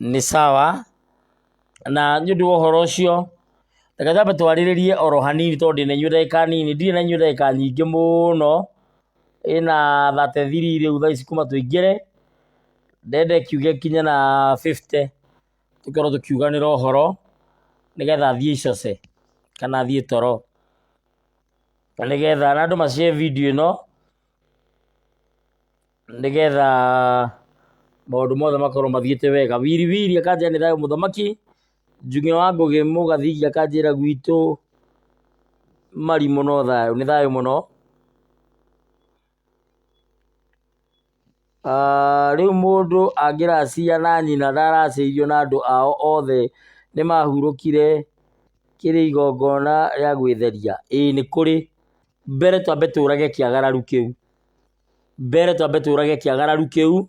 Nĩ sawa, na nĩ ũndũ wa ũhoro ũcio, reke twambe twarĩrĩrie oro hanini tondũ ndĩna inyuĩ ndagĩka nini, ndirĩ na inyuĩ ndagĩka nyingĩ mũno, ĩna 33 rĩu thaa ici kuma tũingĩre, ndĩrenda ĩkiuge nginya na 50, tũkorwo tũkiuganĩra ũhoro, nĩgetha thiĩ icoce, kana thiĩ toro. Nĩgetha na andũ ma share video ĩno, nĩgetha maũndũ mothe makorwo mathiĩte wega. Wiri Wiri akanjĩra nĩ thayũ mũthamaki, Njung'e wa Ngũgĩ Mũgathigi akanjĩra gwitũ marimũ no thayũ, nĩ thayũ mũno. Rĩu mũndũ angĩracia na nyina ndaracĩirio na andũ ao othe nĩmahurũkire kĩrĩ igongona rĩa gwĩtheria? Ĩĩ nĩ kũrĩ. Mbere twambe tũrage kĩagararu kĩu. Mbere twambe tũrage kĩagararu kĩu,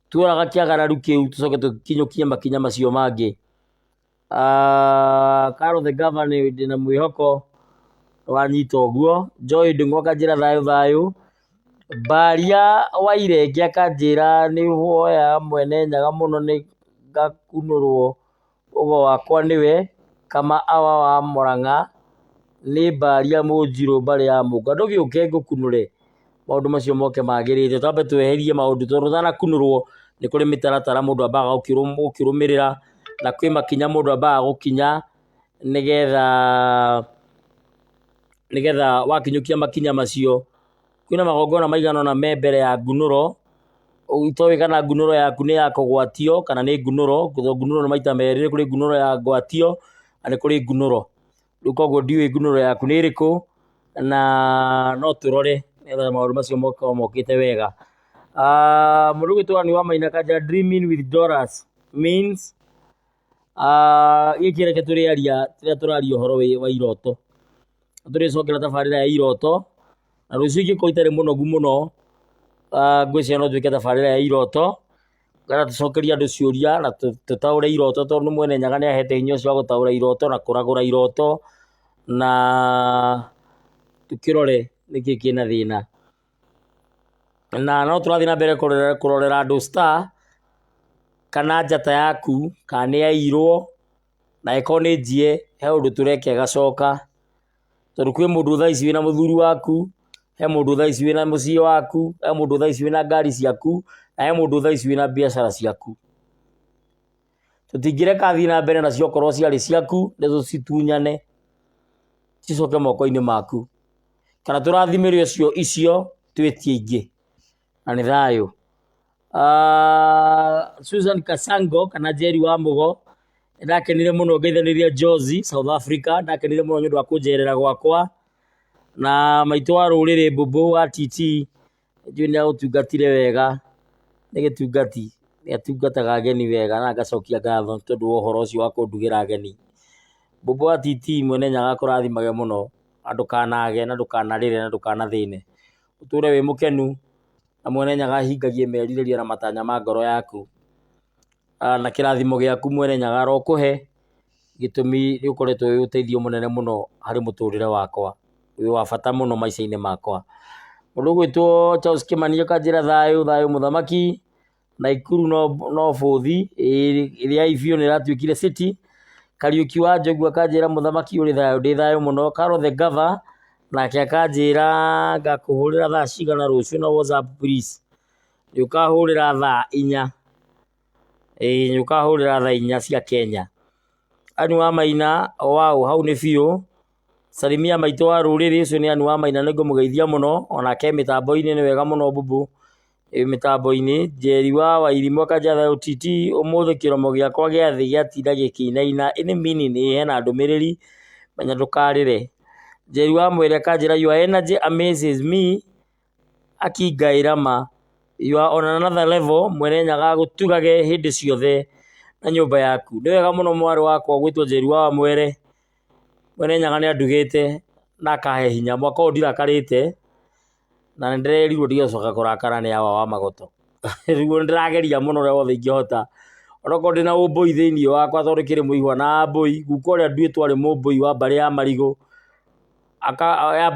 tworaga kĩagararu kĩu tũcoke tũkinyũkie makinya macio mangĩ. Carol the Governor ndĩna mwĩhoko wanyita ũguo. Joy Ndung'u akanjĩra thayũ thayũ. Mbaria wa Irenge akanjĩra nĩ hoya Mwene Nyaga mũno nĩ ngakunũrwo ũgo wakwa nĩwe, kama awa wa Mũrang'a nĩ Mbaria Mũnjirũ mbarĩ ya Mũnga. Ndũgĩũke ngũkunũre maũndũ macio moke magĩrĩte. Twambe tweherie maũndũ tondũ ũtanakunũrwo nĩ kũrĩ mĩtaratara mũndũ ambaga gũkĩrũmĩrĩra na kwĩ makinya mũndũ ambaga gũkinya nĩgetha nĩgetha wakinyũkia makinya macio, kwĩna magongona maigana ũna me mbere ya ngunũro, itoĩ kana ngunũro yaku nĩ ya kũgwatio kana nĩ ngunũro, tondũ ngunũro nĩ maita merĩ, nĩ kũrĩ ngunũro ya ngwatio na nĩ kũrĩ ngunũro. Rĩu koguo ndiũĩ ngunũro yaku nĩ ĩrĩkũ, na no tũrore nĩgetha maũndũ macio makorwo mokĩte wega. Mũndũ ũgwĩtwo Anne Wamaina Kanja dreaming with dollars means gĩkĩ reke tũrĩaria rĩrĩa tũraria ũhoro wa iroto. Tũrĩcokera tabarĩra ya iroto, na rũciũ ingĩkorwo itarĩ mũnogu mũno, ngwĩciria no twĩke tabarĩra ya iroto, nĩgetha tũcokerie andũ ciũria na tũtaũre iroto tondũ Mwene Nyaga nĩ ahete hinya ũcio wa gũtaũra iroto na kũragũra iroto, na tũkĩrore nĩkĩ kĩna thĩna. Na no tũrathiĩ na mbere kũrorera andũ star kana njata yaku kana nĩ yaiyirwo, na angĩkorwo nĩ njiye he ũndũ tũreka ĩgacoka. Tondũ kwĩ mũndũ thaa ici wĩna mũthuri waku, he mũndũ thaa ici wĩna mũciĩ waku, he mũndũ thaa ici wĩna ngari ciaku, na he mũndũ thaa ici wĩna biacara ciaku. Tũtingĩreka athiĩ na mbere nacio okorwo ciarĩ ciaku nĩ tũcitunyane cicoke moko-inĩ maku. Kana tũrathimĩre ũcio icio twĩtie ingĩ na nĩ thayũ. Susan Kasango kana Njeri wa Mũgo, nĩ ndakenire mũno ngeithanĩria Jozi South Africa, nĩ ndakenire mũno nĩ ũndũ wa kũnjerera gwakwa, na maitũ wa rũrĩrĩ Mbũmbũ wa TT, nĩ njũĩ nĩ agũtungatire wega, nĩ gĩtungati, nĩ atungataga ageni wega na ngacokia ngatho nĩ tondũ wa ũhoro ũcio wa kũndugĩra ageni. Mbũmbũ wa TT Mwene Nyaga akũrathimage mũno. Na ndũkanage na ndũkanarĩre na ndũkanathĩne. Ũtũre wĩ mũkenu na Mwene Nyaga ahingagie merirĩria na matanya ma ngoro yaku. Na kĩrathimo gĩaku Mwene Nyaga arokũhe, gĩtũmi nĩ ũkoretwo wĩ ũteithio mũnene mũno harĩ mũtũrĩre wakwa, wĩ wa bata mũno maica-inĩ makwa. Mũndũ ũgwĩtwo Charles Kĩmani akanjĩra thayũ thayũ mũthamaki. Naikuru no bũthi, ĩrĩa biũ nĩ ĩratuĩkire city. Kariũki wa Njogu akanjĩra mũthamaki ũrĩ thayũ, ndĩ thayũ mũno. Carol the Gava nake akanjĩra ngakũhũrĩra thaa cigana rũciũ na WhatsApp please. Nĩ ũkahũrĩra thaa inya, ĩĩ nĩ ũkahũrĩra thaa inya cia Kenya. Ann Wamaina wow hau nĩ biũ. Salimia maitũ wa rũrĩrĩ ũcio nĩ Ann Wamaina nĩ ngũmũgeithia mũno, onake e mĩtambo-inĩ nĩ wega mũno Bubu. Ĩ mĩtambo-inĩ, Njeri wa Wairimũ akanjatha OTT, ũmũthĩ kĩromo gĩakwa gĩa thĩ gĩatinda gĩkĩinaina, any meaning ĩ hena ndũmĩrĩri, menya ndũkarĩre. Njeri wa Mwere akanjĩra your energy amazes me, akingaĩra ma, you are on another level, Mwene Nyaga agũtugage hĩndĩ ciothe na nyũmba yaku. Nĩ wega mũno mwarĩ wakwa ũgwĩtwo Njeri wa Wamwere, Mwene Nyaga nĩ andugĩte na akahe hinya, mwaka ũyũ ndirakarĩte. Na nĩ ndĩrerirwo ndigacoka kũrakara nĩ awa wa magoto. Rĩu nĩ ndĩrageria mũno ũrĩa wothe ingĩhota, onokorwo ndĩna ũmbũi thĩiniĩ wakwa tondũ kĩrĩ mũihwa na mbũi, guka ũrĩa nduĩtwo arĩ mũmbũi wa mbarĩ ya marigũ,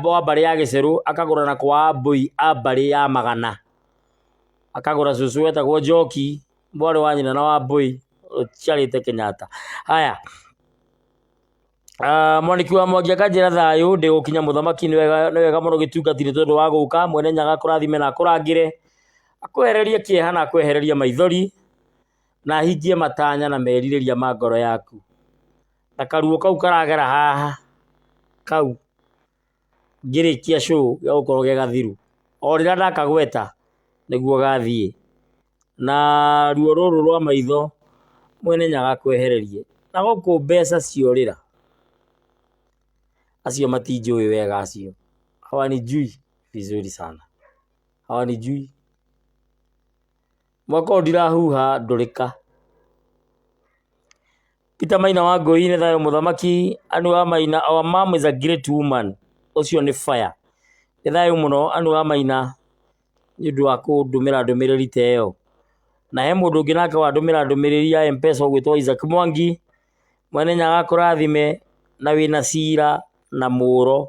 wa mbarĩ ya gĩcerũ, akagũrana kwa ambũi a mbarĩ ya magana. Akagũra cũcũ wetagwo Njoki, mwarĩ wa nyina na Wambũi, ũciarĩte Kenyatta. Haya. Mwaniki wa Mwangi akanjĩra thayũ ndĩgũkinya mũthamaki nĩ wega mũno gĩtungati nĩ tondũ wa gũka mwene Nyaga akũrathime na akũrangĩre, akwehererie kĩeha na akwehererie maithori na ahingie matanya na merirĩria ma ngoro yaku. Na karuo kau karagera haha kau. Ngĩrĩkia show gegũkorwo ge gathiru. O rĩrĩa ndakagweta nĩguo gathiĩ. Na ruo rũrũ rwa maitho Mwene Nyaga akwehererie. Na gũkũ mbeca ciorĩra, acio matinjũĩ wega acio, hawanijui vizuri sana, hawanijui. Mwaka ũyũ ndirahuha ndũrĩka. Peter Maina wa Ngũi nĩ thayũ mũthamaki, Anne wa Maina, our mom is a great woman, ũcio nĩ fire. Nĩ thayũ mũno Anne wa Maina nĩ ũndũ wa kũndũmĩra ndũmĩrĩri ta ĩyo. Na he mũndũ ũngĩ nake wandũmĩra ndũmĩrĩri ya Mpesa ũgwĩtwo Isaac Mwangi, Mwene Nyaga akũrathime na wĩna cira na mũro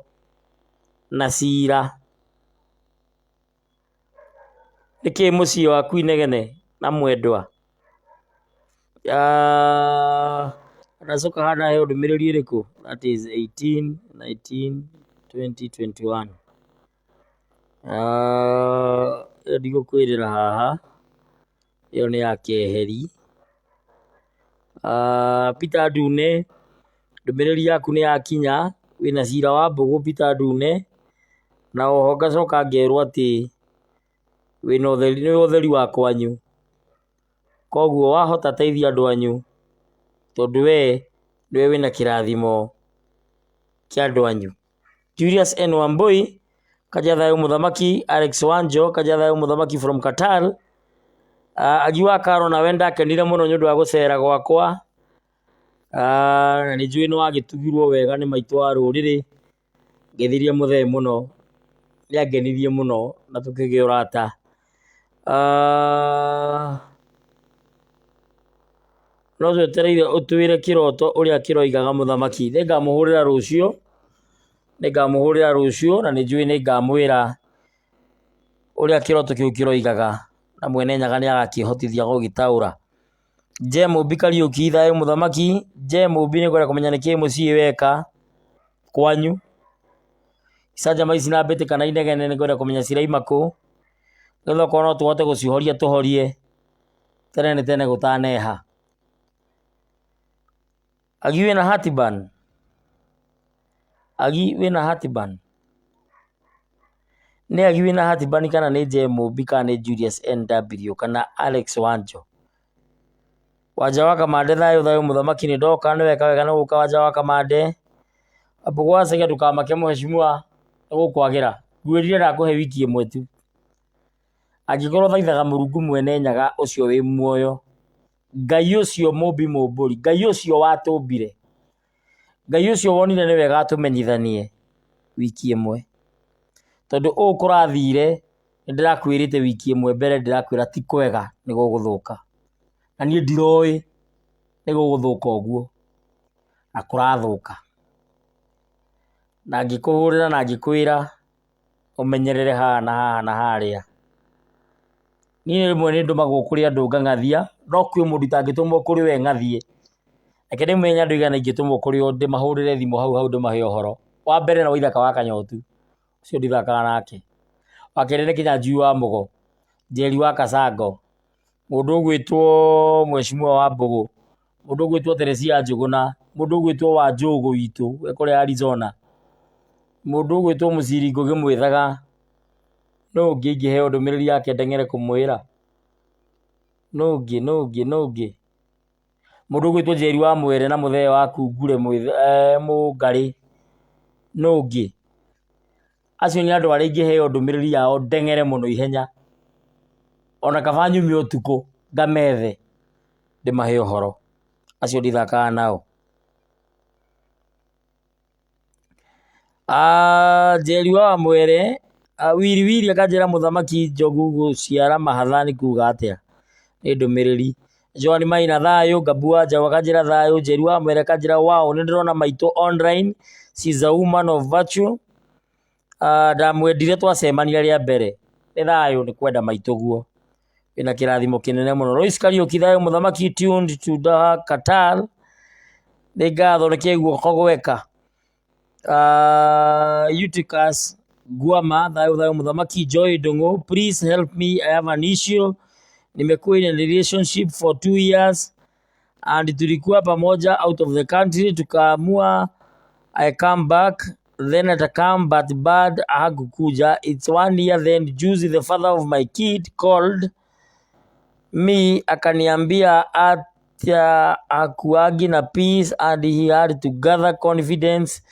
na cira. Nĩkĩ mũciĩ waku inegene na mwendwa? Ndacoka haha ndaheo ndũmĩrĩri ĩrĩkũ? That is 18, 19, 20, 21. Ĩyo ndigũkwĩrĩra haha, ĩyo nĩ ya keheri. Peter Ndune, ndũmĩrĩri yaku nĩ yakinya, wĩna cira wa mbũgũ Peter Ndune, na oho ngacoka ngerwo atĩ wĩna ũtheri, nĩwe ũtheri wa kwanyu, koguo wahota teithia andũ anyu, tondũ we nĩwe wĩna kĩrathimo kĩa andũ anyu. Julius N Wambui, Kaja thayũ mũthamaki, Alex Wanjo, Kaja thayũ mũthamaki from Qatar. Agi wa Karo nawe ndakenire mũno nĩ ũndũ wa gũcera gwakwa. Na nĩ njũĩ nĩ wagĩtugirwo wega nĩ maitũ wa rũrĩrĩ. Ngeithirie mũthee mũno, nĩ angenirie mũno na tũkĩgĩa ũrata. No twetereire ũtwĩre kĩroto ũrĩa kĩroigaga mũthamaki. Nĩngamũhũrĩra rũciũ, nĩngamũhũrĩra rũciũ na nĩnjũĩ nĩngamwĩra ũrĩa kĩroto kĩu kĩroigaga na mwene Nyaga nĩagakĩhotithia gũgĩtaũra. J Mũmbi Kariũki thayũ mũthamaki, J Mũmbi nĩngwenda kũmenya nĩkĩĩ mũciĩ weka kwanyu. Icanjama ici na mbĩtĩka na inegene nĩngwenda kũmenya ciraima kũ, nĩgetha okorwo no tũhote gũcihoria tũhorie. Tene nĩ tene gũtaneha. Agi wĩna heartburn? Agi wĩna heartburn? Nĩ Agi wĩna heartburn kana nĩ J Mũmbi kana nĩ Julius NW kana Alex Wanjo? Wanja wa Kamande thayũ thayũ mũthamaki nĩ ndoka nĩ weka wega nĩ gũka Wanja wa Kamande. Wambũgũ wa Chege ndũkamake mheshimiwa nĩ gũkwagĩra. Ngwĩrire ndakũhe wiki ĩmwe tu. Angĩkorwo thaithaga Mũrungu mwene Nyaga ũcio wĩ muoyo, Ngai ũcio mũmbi mũmbũri, Ngai ũcio watũmbire, Ngai ũcio wonire nĩ wega atũmenyithanie wiki ĩmwe. Tondũ ũũ kũrathire nĩ ndĩrakwĩrĩte wiki ĩmwe mbere ndĩrakwĩra ti kwega nĩ gũgũthũka. Na niĩ ndiroĩ nĩ gũgũthũka ũguo, na kũrathũka. Na ngĩkũhũrĩra na ngĩkwĩra ũmenyerere haha na haha na harĩa. Niĩ rĩmwe nĩ ndũmagwo kũrĩ andũ ngang'athia, no kwĩ mũndũ itangĩtũmwo kũrĩ we ng'athie. Reke ndĩmenye andũ aigana ingĩtũmwo kũrĩ o ndĩmahũrĩre thimũ hau hau ndĩmahe ũhoro. Wa mbere nĩ Waithaka wa Kanyotu, ũcio ndithakaga nake. Wa kerĩ nĩ Kĩnyanjui wa Mũgo, Njeri wa Kacango, mũndũ ũgwĩtwo Mheshimiwa Wambũgũ, mũndũ ũgwĩtwo Teresia Njũgũna, mũndũ ũgwĩtwo Wanjũgũ witũ e kũrĩa Arizona, mũndũ ũgwĩtwo Mũciri Ngũgĩ Mwĩthaga, nũ ũngĩ ingĩheo ndũmĩrĩri yake ndeng'ere kũmwĩra? Nũ ũngĩ, nũ ũngĩ, nũ ũngĩ? Mũndũ ũgwĩtwo Njeri wa Mwere na mũthee waku Ngure Mũngarĩ, nũ ũngĩ? Acio nĩ andũ arĩa ingĩheo ndũmĩrĩri yao ndeng'ere mũno ihenya, ona kaba nyume ũtukũ ngamethe ndĩmahe ũhoro, acio ndithakaga nao. Njeri wa Wamwere, Wiri Wiri akanjĩra mũthamaki Njogu gũciara mahatha nĩ kuga atĩa? Nĩ ndũmĩrĩri. Joan Maina thayũ, Ngabu wa Njaũ akanjĩra thayũ, Njeri wa Mwere akanjĩra wow nĩ ndĩrona maitũ online, she is a woman of virtue. Ndamwendire twacemania rĩa mbere. Nĩ thayũ nĩ kwenda maitũ guo. Wĩna kĩrathimo kĩnene mũno. Lois Kariũki thayũ mũthamaki tuned to Doha Qatar. Nĩ ngatho nĩ kĩ guoko gweka. Eutychus Guama thayũ thayũ mũthamaki Joy Ndung'u please help me I have an issue. Nimekuwa in a relationship for 2 years and tulikuwa pamoja out of the country tukaamua I come back. Then atakam but bad hakukuja. It's one year then juzi the father of my kid called me akaniambia ata hakuagi na peace and he had to gather confidence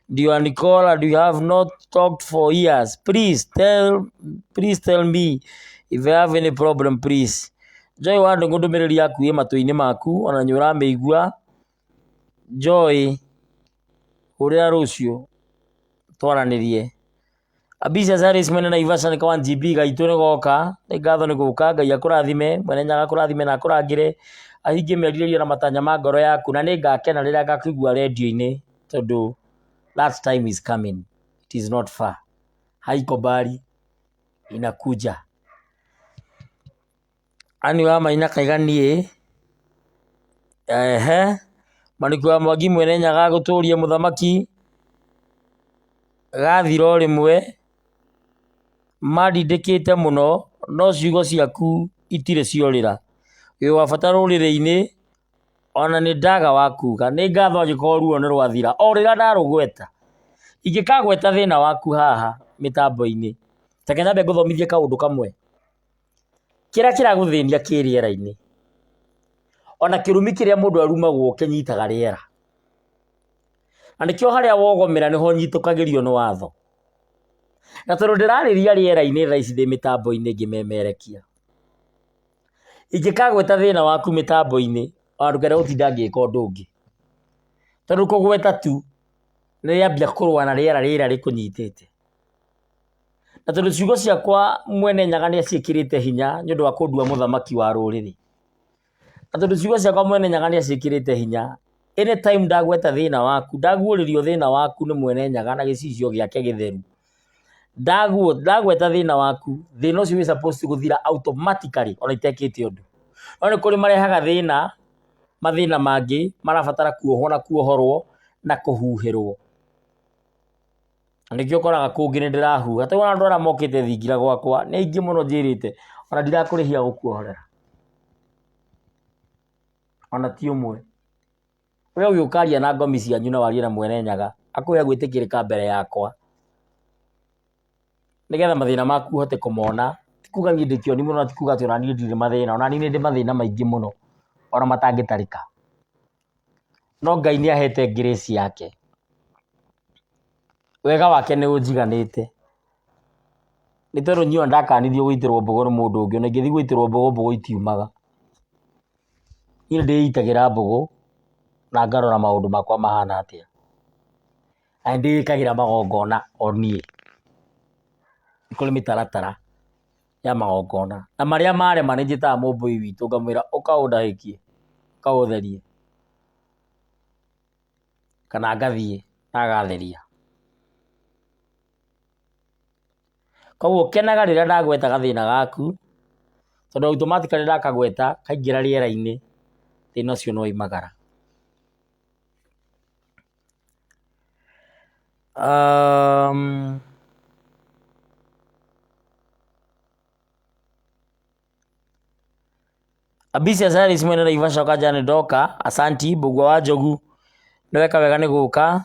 ndio anicall and we have not talked for years. Please tell me if I have any problem, please. Joy wa Ndũng'ũ, ndũmĩrĩri yaku ĩ matũ-inĩ maku, ona nĩ ũramĩigua. Joy, hũrĩra rũciũ twaranĩrie. Ambitious Harris mwene Naivasha nĩ ka 1 GB gaitũ nĩ goka. Nĩ ngatho nĩ gũka. Ngai akũrathime, Mwene Nyaga akũrathime na akũrangĩre, ahingie merirĩria na matanya ma ngoro yaku, na nĩ ngakena rĩrĩa ngakũigua rendio-inĩ, tondũ that time is coming, it is not far, haiko mbali, inakuja. Ani wa Maina Kaiga niĩ ehe Manĩku wa Mwangi, Mwene Nyaga gũtũrie mũthamaki gathira o rĩmwe mandindĩkĩte mũno, no ciugo ciaku itirĩ ciorĩra. Wĩ wa bata rũrĩrĩ-inĩ, ona nĩ ndaga wa kuga. Nĩ ngatho angĩkorwo ruo nĩ rwathira o rĩrĩa ndarũgweta. Ingĩkagweta thĩna waku haha mĩtambo-inĩ, reke nyambe ngũthomithie kaũndũ kamwe. Kĩrĩa kĩragũthĩnia kĩ rĩera-inĩ, ona kĩrumi kĩrĩa mũndũ arumagwo kĩnyitaga rĩera. Na nĩkĩo harĩa wogomera nĩho nyitũkagĩrio nĩ watho. Na tondũ ndĩrarĩria rĩera-inĩ thaa ici ndĩ mĩtambo-inĩ ngĩmemerekia, ingĩkagweta thĩna waku mĩtambo-inĩ, ona ndũkende gũtinda ngĩka ũndũ ũngĩ. Tondũ kũgweta tu nĩ rĩambia kũrũa na rĩera rĩrĩa rĩkũnyitĩte. Na tondũ ciugo ciakwa Mwene Nyaga nĩ aciĩkĩrĩte hinya nĩ ũndũ wa kũndua mũthamaki wa rũrĩrĩ. Na tondũ ciugo ciakwa Mwene Nyaga nĩ aciĩkĩrĩte hinya, anytime ndagweta thĩna waku, ndaguũrĩrio thĩna waku nĩ Mwene Nyaga na gĩcicio gĩake gĩtheru, ndagweta thĩna waku, thĩna ũcio wĩ supposed gũthira automatically ona itekĩte ũndũ. No nĩ kũrĩ marehaga thĩna, mathĩna mangĩ marabatara kuohwo na kuohorwo na kũhuhĩrwo. Na nĩkĩo ũkoraga kũngĩ nĩ ndĩrahuha. Ta rĩu andũ arĩa mokĩte thingira gwakwa nĩ aingĩ mũno njĩrĩte ona ndirakũrĩhia gũkuohorera. Ona ti ũmwe. We ũgĩũka aria na ngomi cianyu na warie na Mwene Nyaga akũhe gwĩtĩkĩrĩka mbere yakwa, nĩgetha mathĩna maku ũhote kũmona. Ti kuga niĩ ndĩ kĩoni mũno na ti kuga atĩ ona niĩ ndirĩ mathĩna, ona niĩ nĩ ndĩ mathĩna maingĩ mũno ona matangĩtarĩka. No Ngai nĩ ahete grace yake. Wega wake nĩ ũnjiganĩte. Nĩ tondũ niĩ ona ndakanirio gũitĩrwo mbũgũ nĩ mũndũ ũngĩ, ona ingĩthiĩ gũitĩrwo mbũgũ, mbũgũ itiumaga. Niĩ nĩ ndĩitagĩra mbũgũ na ngarora maũndũ makwa mahana atĩa. Na nĩ ndĩĩkagĩra magongona o niĩ. Nĩ kũrĩ mĩtaratara ya magongona. Na marĩa marema nĩ njĩtaga mũmbũi witũ ngamwĩra ũka ũndahĩkie, ũka ũtherie. Kana ngathiĩ na agatheria. Koguo kenaga rĩrĩa ndagweta gathĩna gaku, tondũ automatically ndakagweta kaingĩra rĩera-inĩ, thĩna ũcio nĩ waimagara. Ambitious Harris mwene Naivasha ũkanja nĩ ndoka. Asanti Mbũgua wa Njogu, nĩ weka wega nĩ gũka.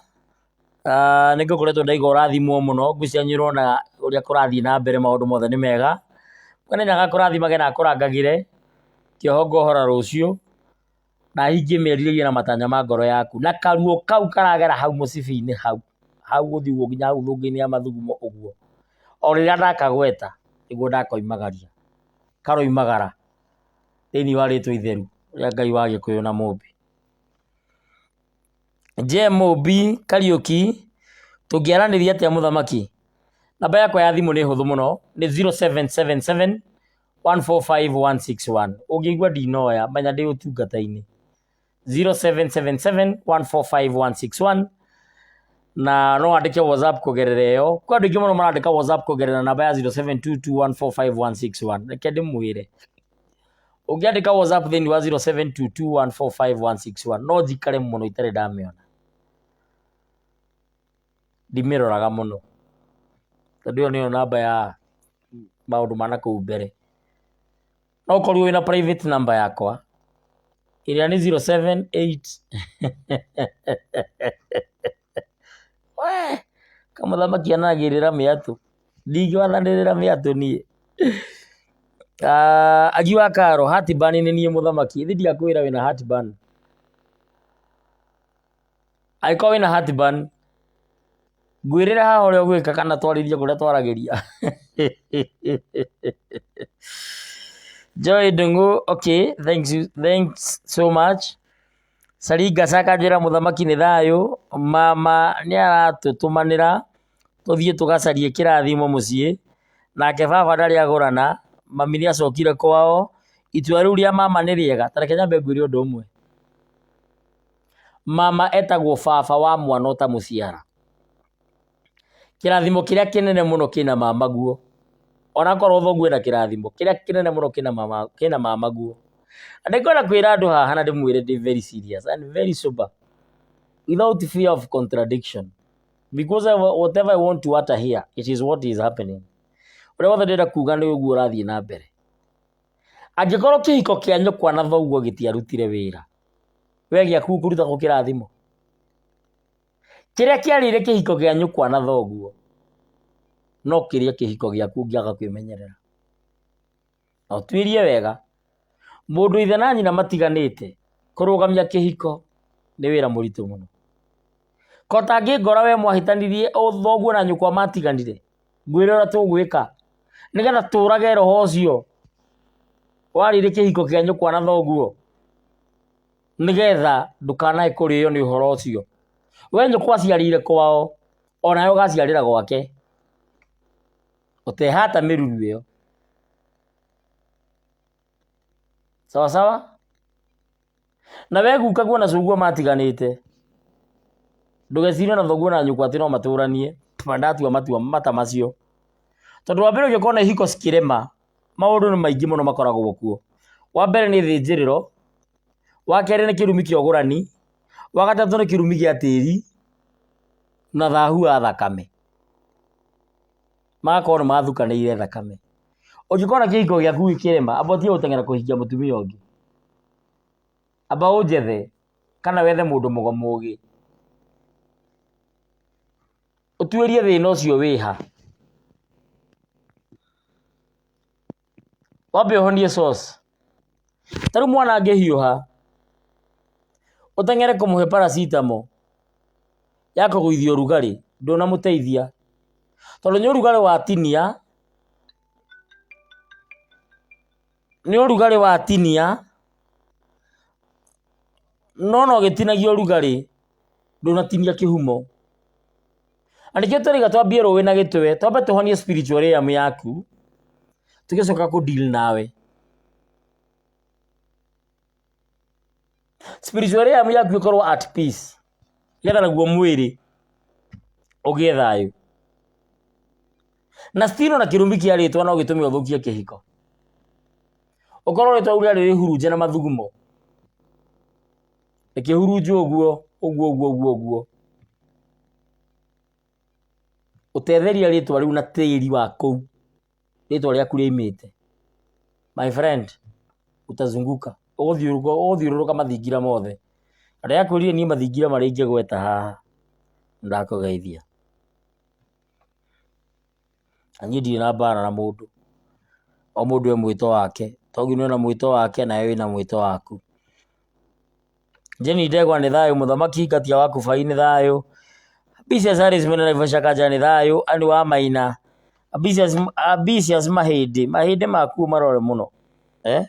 Nĩ ngũkoretwo ndaigua ũrathimwo mũno, ngwĩciria nĩ ũrona ũrĩa kũrathiĩ na mbere, maũndũ mothe nĩ mega. Mwene Nyaga akũrathimage na akũrangagĩre, kĩoho ngohora rũciũ, na ahingie merirĩria na matanya ma ngoro yaku. Na karuo kau karagera hau mũcibi-inĩ hau, hau gũthiĩ ũguo nginya hau thũngĩ-inĩ ya mathugumo ũguo, o rĩrĩa ndakagweta nĩguo ndakoimagaria, karoimagara thĩinĩ wa rĩtwa itheru rĩa Ngai wa Gĩkũyũ na Mũmbi. J Mũmbi Kariũki, tũngĩaranĩria atĩa mũthamaki? Namba yakwa ya thimũ nĩ hũthũ mũno, nĩ 0777 145 161. Ũngĩigua ndinoya, menya ndĩ ũtungata-inĩ. 0777 145 161, na no wandĩke WhatsApp kũgerera ĩyo. Kwĩ andũ aingĩ mũno marandĩka WhatsApp kũgerera namba ya 0722145161. Reke ndĩmwĩre, ũngĩandĩka WhatsApp thĩinĩ wa 0722145161 no njikare mũno itarĩ ndamĩona. Ndimĩroraga mũno tondũ ĩyo nĩyo namba ya maũndũ ma nakũu mbere. No ũkorirwo wĩna private number yakwa ĩrĩa nĩ 078, we Kamũthamaki anagĩrĩra mĩatũ. Ndingĩwathanĩrĩra mĩatũ niĩ. Agi wa Karo, heartburn nĩ niĩ mũthamaki. Ĩthi ndiakwĩra wĩna heartburn. Angĩkorwo wĩna heartburn, ngwĩrĩre haha ũrĩa ũgwĩka kana twarĩrie kũrĩa twaragĩria. Joy Ndung'u, okay, thanks, you, thanks so much. Saringa Sakanjĩra mũthamaki nĩ thayũ, mama nĩ aratũtũmanĩra tũthiĩ tũgacarie kĩrathimo mũciĩ, nake baba ndarĩ agũrana, mami nĩ acokire kwao, itua rĩu rĩa mama nĩ rĩega, ta reke nyambe ngwĩre ũndũ ũmwe. Mama etagwo baba wa mwana ũtamũciara. Kĩrathimo kĩrĩa kĩnene mũno kĩna mamaguo, onakorwo thoguo ena kĩrathimo, kĩrĩa kĩnene mũno kĩna mama kĩna mamaguo. Na nĩngwenda kwĩra andũ haha na ndĩmwĩre ndĩ very serious and very sober without fear of contradiction because whatever I want to utter here, it is what is happening. Ũrĩa wothe ndĩrenda kuga nĩ ũguo ũrathiĩ na mbere. Angĩkorwo kĩhiko kĩa nyũkwa na thoguo gĩtiarutire wĩra, we gĩaku ũkũruta kũ kĩrathimo? Kĩrĩa kĩarĩire kĩhiko kĩa nyũkwa na thoguo, no kĩrĩe kĩhiko gĩaku ũngĩaga kwĩmenyerera. Na ũtuĩrie wega, mũndũ ithe na nyina matiganĩte, kũrũgamia kĩhiko nĩ wĩra mũritũ mũno. Ko ũtangĩngora we mwahĩtanirie thoguo na nyũkwa matiganire, ngwĩre ũrĩa tũgwĩka, nĩgetha tũrage roho ũcio warĩire kĩhiko kĩa nyũkwa na thoguo. Nĩgetha ndũkanae kũrĩo nĩ ũhoro ũcio. We nyũkwa aciarĩire kwao, onawe ũgaciarĩra gwake. Ũtehata mĩruru ĩyo. Sawa sawa? Na we gukaguo na cũguo matiganĩte, ndũgecirie ona thoguo na nyũkwa atĩ no matũranie, ndatua matua mata macio. Tondũ wa mbere ũngĩkorwo na ihiko cikĩrema, maũndũ nĩ maingĩ mũno makoragwo kuo. Wa mbere nĩ thĩnjĩrĩro, wa kerĩ nĩ kĩrumi kĩa ũgũrani, wa gatatũ nĩ kĩrumi gĩa tĩri na thahu wa thakame. Magakorwo nĩ mathukanĩire thakame. Ũngĩkona kĩhiko gĩaku gĩkĩrema, amba ũtige gũteng'era kũhikia mũtumia ũngĩ. Amba ũnjethe kana wethe mũndũ mũgo mũgĩ. Ũtuĩrie thĩna ũcio wĩha. Wambe ũhonie source. Ta rĩu mwana angĩhiũha, ũteng'ere kũmũhe paracetamol ya kũgũithia ũrugarĩ, ndũnamũteithia. Tondũ nĩ ũrugarĩ watinia, nĩ ũrugarĩ watinia, no ona ũgĩtinagia ũrugarĩ, ndũnatinia kĩhumo. Na nĩkĩo tũraiga twambie rũĩ na gĩtwe, twambe tũhonie spiritual realm yaku, tũgĩcoka kũ deal nawe. Spiritual realm yaku ĩkorwo at peace, nĩgetha naguo mwĩrĩ ũgĩe thayũ. Na still ona kĩrumi kĩa rĩtwa no gĩtũme ũthũkie kĩhiko. Ũkorwo rĩtwa rĩu rĩarĩ rĩhurunje na mathugumo, rĩkĩhurunjwo ũguo ũguo ũguo ũguo ũguo. Ũtetheria rĩtwa rĩu na tĩri wa kũu rĩtwa rĩaku rĩaimĩte, my friend, utazunguka ũgũthiũrũrũka ũgũthiũrũrũka mathingira mothe. Na ndĩrakwĩrire niĩ mathingira marĩa ingĩgweta haha nĩndakũgeithia. Na niĩ ndirĩ na mbara na mũndũ, o mũndũ e mwĩto wake, Togino ena mwĩto wake nawe wĩna mwĩto waku. Jane Ndegwa nĩ thayũ, Mũthamaki Ngatia wa Kubai nĩ thayũ, Ambitious Harris mwena Naivasha Kanja nĩ thayũ, Anne wa Maina, Ambitious, Ambitious Mahĩndĩ, mahĩndĩ maku marore mũno eh?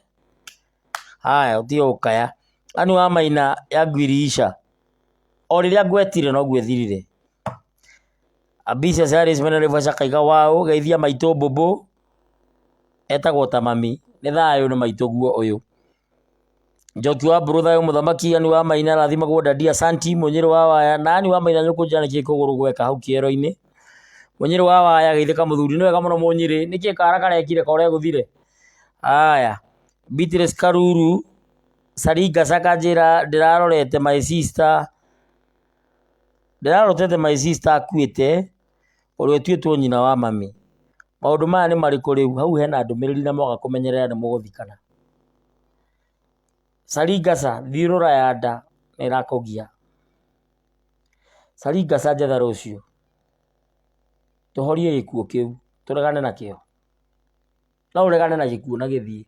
Haya ũtige gũkaya. Anne wa Maina ya Ngwiriisha, o rĩrĩa ngwetire noguo ĩthirire. Ambitious Harris mwena Naivasha Kaiga waũ, geithia maitũ mbũmbũ, etagwo ta mami, nĩ thayũ nĩ maitũ guo ũyũ. Njoki wa Mbũrũ thayũ mũthamaki Anne wa Maina rathimagwo dadi asanti Mũnyĩrĩ wa waya na Anne wa Maina nyũkũnjĩra nĩkĩ kũgũrũ gweka hau kĩero-inĩ. Mũnyĩrĩ wa waya geithĩka mũthuri nĩ wega mũno Mũnyĩrĩ nĩkĩ kara karekire kore gũthire. Haya Beatrice Karuru Saringa Saka njĩra ndĩrarorete my sister ndĩrarotete my sister akuĩte ũrĩa ũtuĩtwo nyina wa mami. Maũndũ maya nĩ marĩkũ rĩu? Hau hena ndũmĩrĩri na mwaga kũmenyerera nĩ mũgũthikana. Saringaca thiũrũra ya nda nĩ ĩrakũgia. Saringaca njetha rũciũ. Tũhorie gĩkuũ kĩu, tũregane nakĩo. No ũregane na gĩkuũ na gĩthiĩ.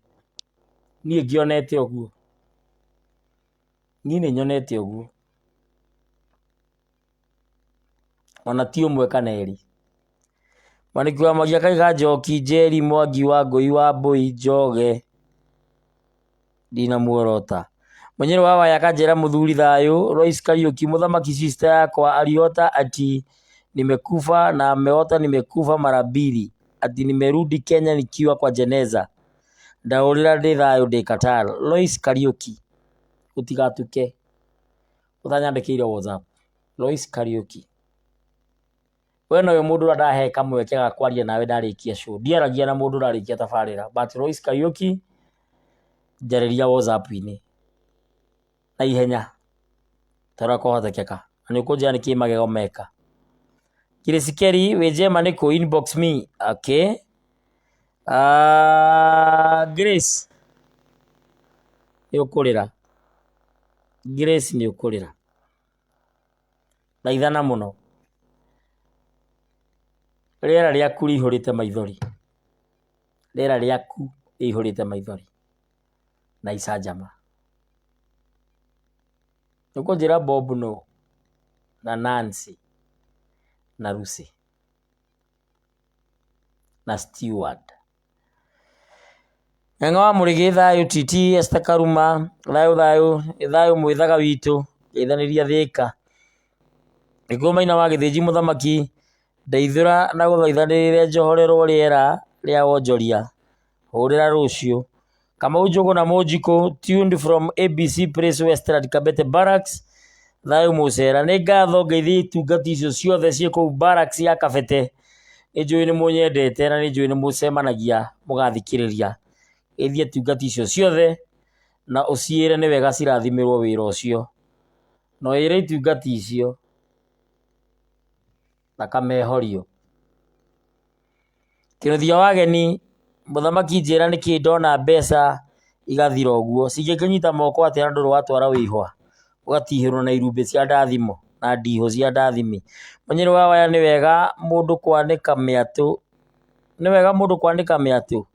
Niĩ ngĩonete ũguo. Niĩ nĩ nyonete ũguo. Ona ti ũmwe kana erĩ. Mwanĩki wa Mwangi akaiga Njoki Njeri Mwangi wa Ngũi wa Mbũi Njoge ndinamuorota. Mũnyĩrĩ wa Waya akanjĩra mũthuri thayũ Lois Kariuki mũthamaki sister yakwa aliota ati nimekufa na ameota nimekufa mara mbili ati nimerudi Kenya nikiwa kwa jeneza ndaũrĩra ndĩ thayũ ndĩ Qatar. Lois Kariuki gũtigatuke ũtanyandĩkĩire WhatsApp. Lois Kariuki we nowe mũndũ ũrĩa ndahe kamweke ga kwaria nawe ndarĩkia show. Ndiaragia na mũndũ ũrarĩkia tabarĩra but Lois Kariuki njarĩria WhatsApp-inĩ na ihenya ta ũrĩa kwahotekeka na nĩ ũkũnjĩra nĩkĩ magego meka. Grace Kelly wĩ njema nĩ kũ inbox me okay. Grace nĩ ũkũrĩra, Grace nĩ ũkũrĩra. Thaithana mũno. Rĩera rĩaku rĩihũrĩte maithori. Rĩera rĩaku rĩihũrĩte maithori na icanjama. Nĩũkũnjĩra Bob nũ na Nancy na Lucy na Stewart. Ng'ang'a wa Mũrĩgĩ thayũ TT Esther Karuma thayũ thayũ thayũ mwĩthaga witũ geithanĩria Thĩka. Gĩkũyũ Maina wa Gĩthĩnji mũthamaki ndeithũra na gũthaithanĩrĩre njohorerwo rĩera rĩa wonjoria hũrĩra rũciũ. Kamau Njũgũna Mũnjikũ tuned from ABC Place Westland Kabete Barracks thayũ mũcera. Nĩ ngatho ngeithie itungati icio ciothe ciĩ kũu barracks ya Kabete. Nĩ njũĩ nĩ mũnyendete na nĩ njũĩ nĩ mũcemanagia mũgathikĩrĩria. Geithia itungati icio ciothe na ũciĩre nĩ wega cirathimĩrwo wĩra ũcio. Na wĩre itungati icio thakame ĩhorio. Kĩnuthia wa ageni, mũthamaki njĩra nĩkĩ ndona mbeca igathira ũguo, cingĩkĩnyita moko atĩa na ndũrĩ watwara wĩihwa, ũgatihĩrwo na irumbĩ cia ndathimo na ndihũ cia ndathimi. Mũnyĩrĩ wa waya nĩ wega mũndũ kwanĩka mĩatũ, nĩ wega mũndũ kwanĩka mĩatũ?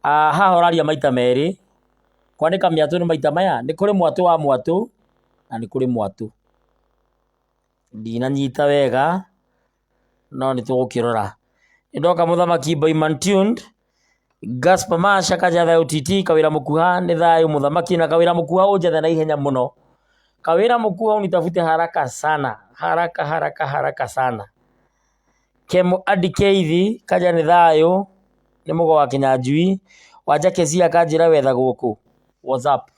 Haha ũraria maita merĩ, kwanĩka mĩatũ nĩ maita maya, nĩ kũrĩ mwatũ wa mwatũ na nĩ kũrĩ mwatũ. Ndinanyita wega no nĩ tũgũkĩrora. Nĩ ndoka mũthamaki Boyman Tuned, Gaspar Mash akanja thayũ TT, Kawĩra Mũkuha nĩ thayũ mũthamaki na Kawĩra Mũkuha ũnjethe na ihenya mũno. Kawĩra Mũkuha unitafute haraka sana, haraka haraka haraka sana. Kemu Adi Keithi kanja nĩ thayũ nĩ mũgo wa Kĩnyanjui. Wanja Kezia akanjĩra wetha gũkũ WhatsApp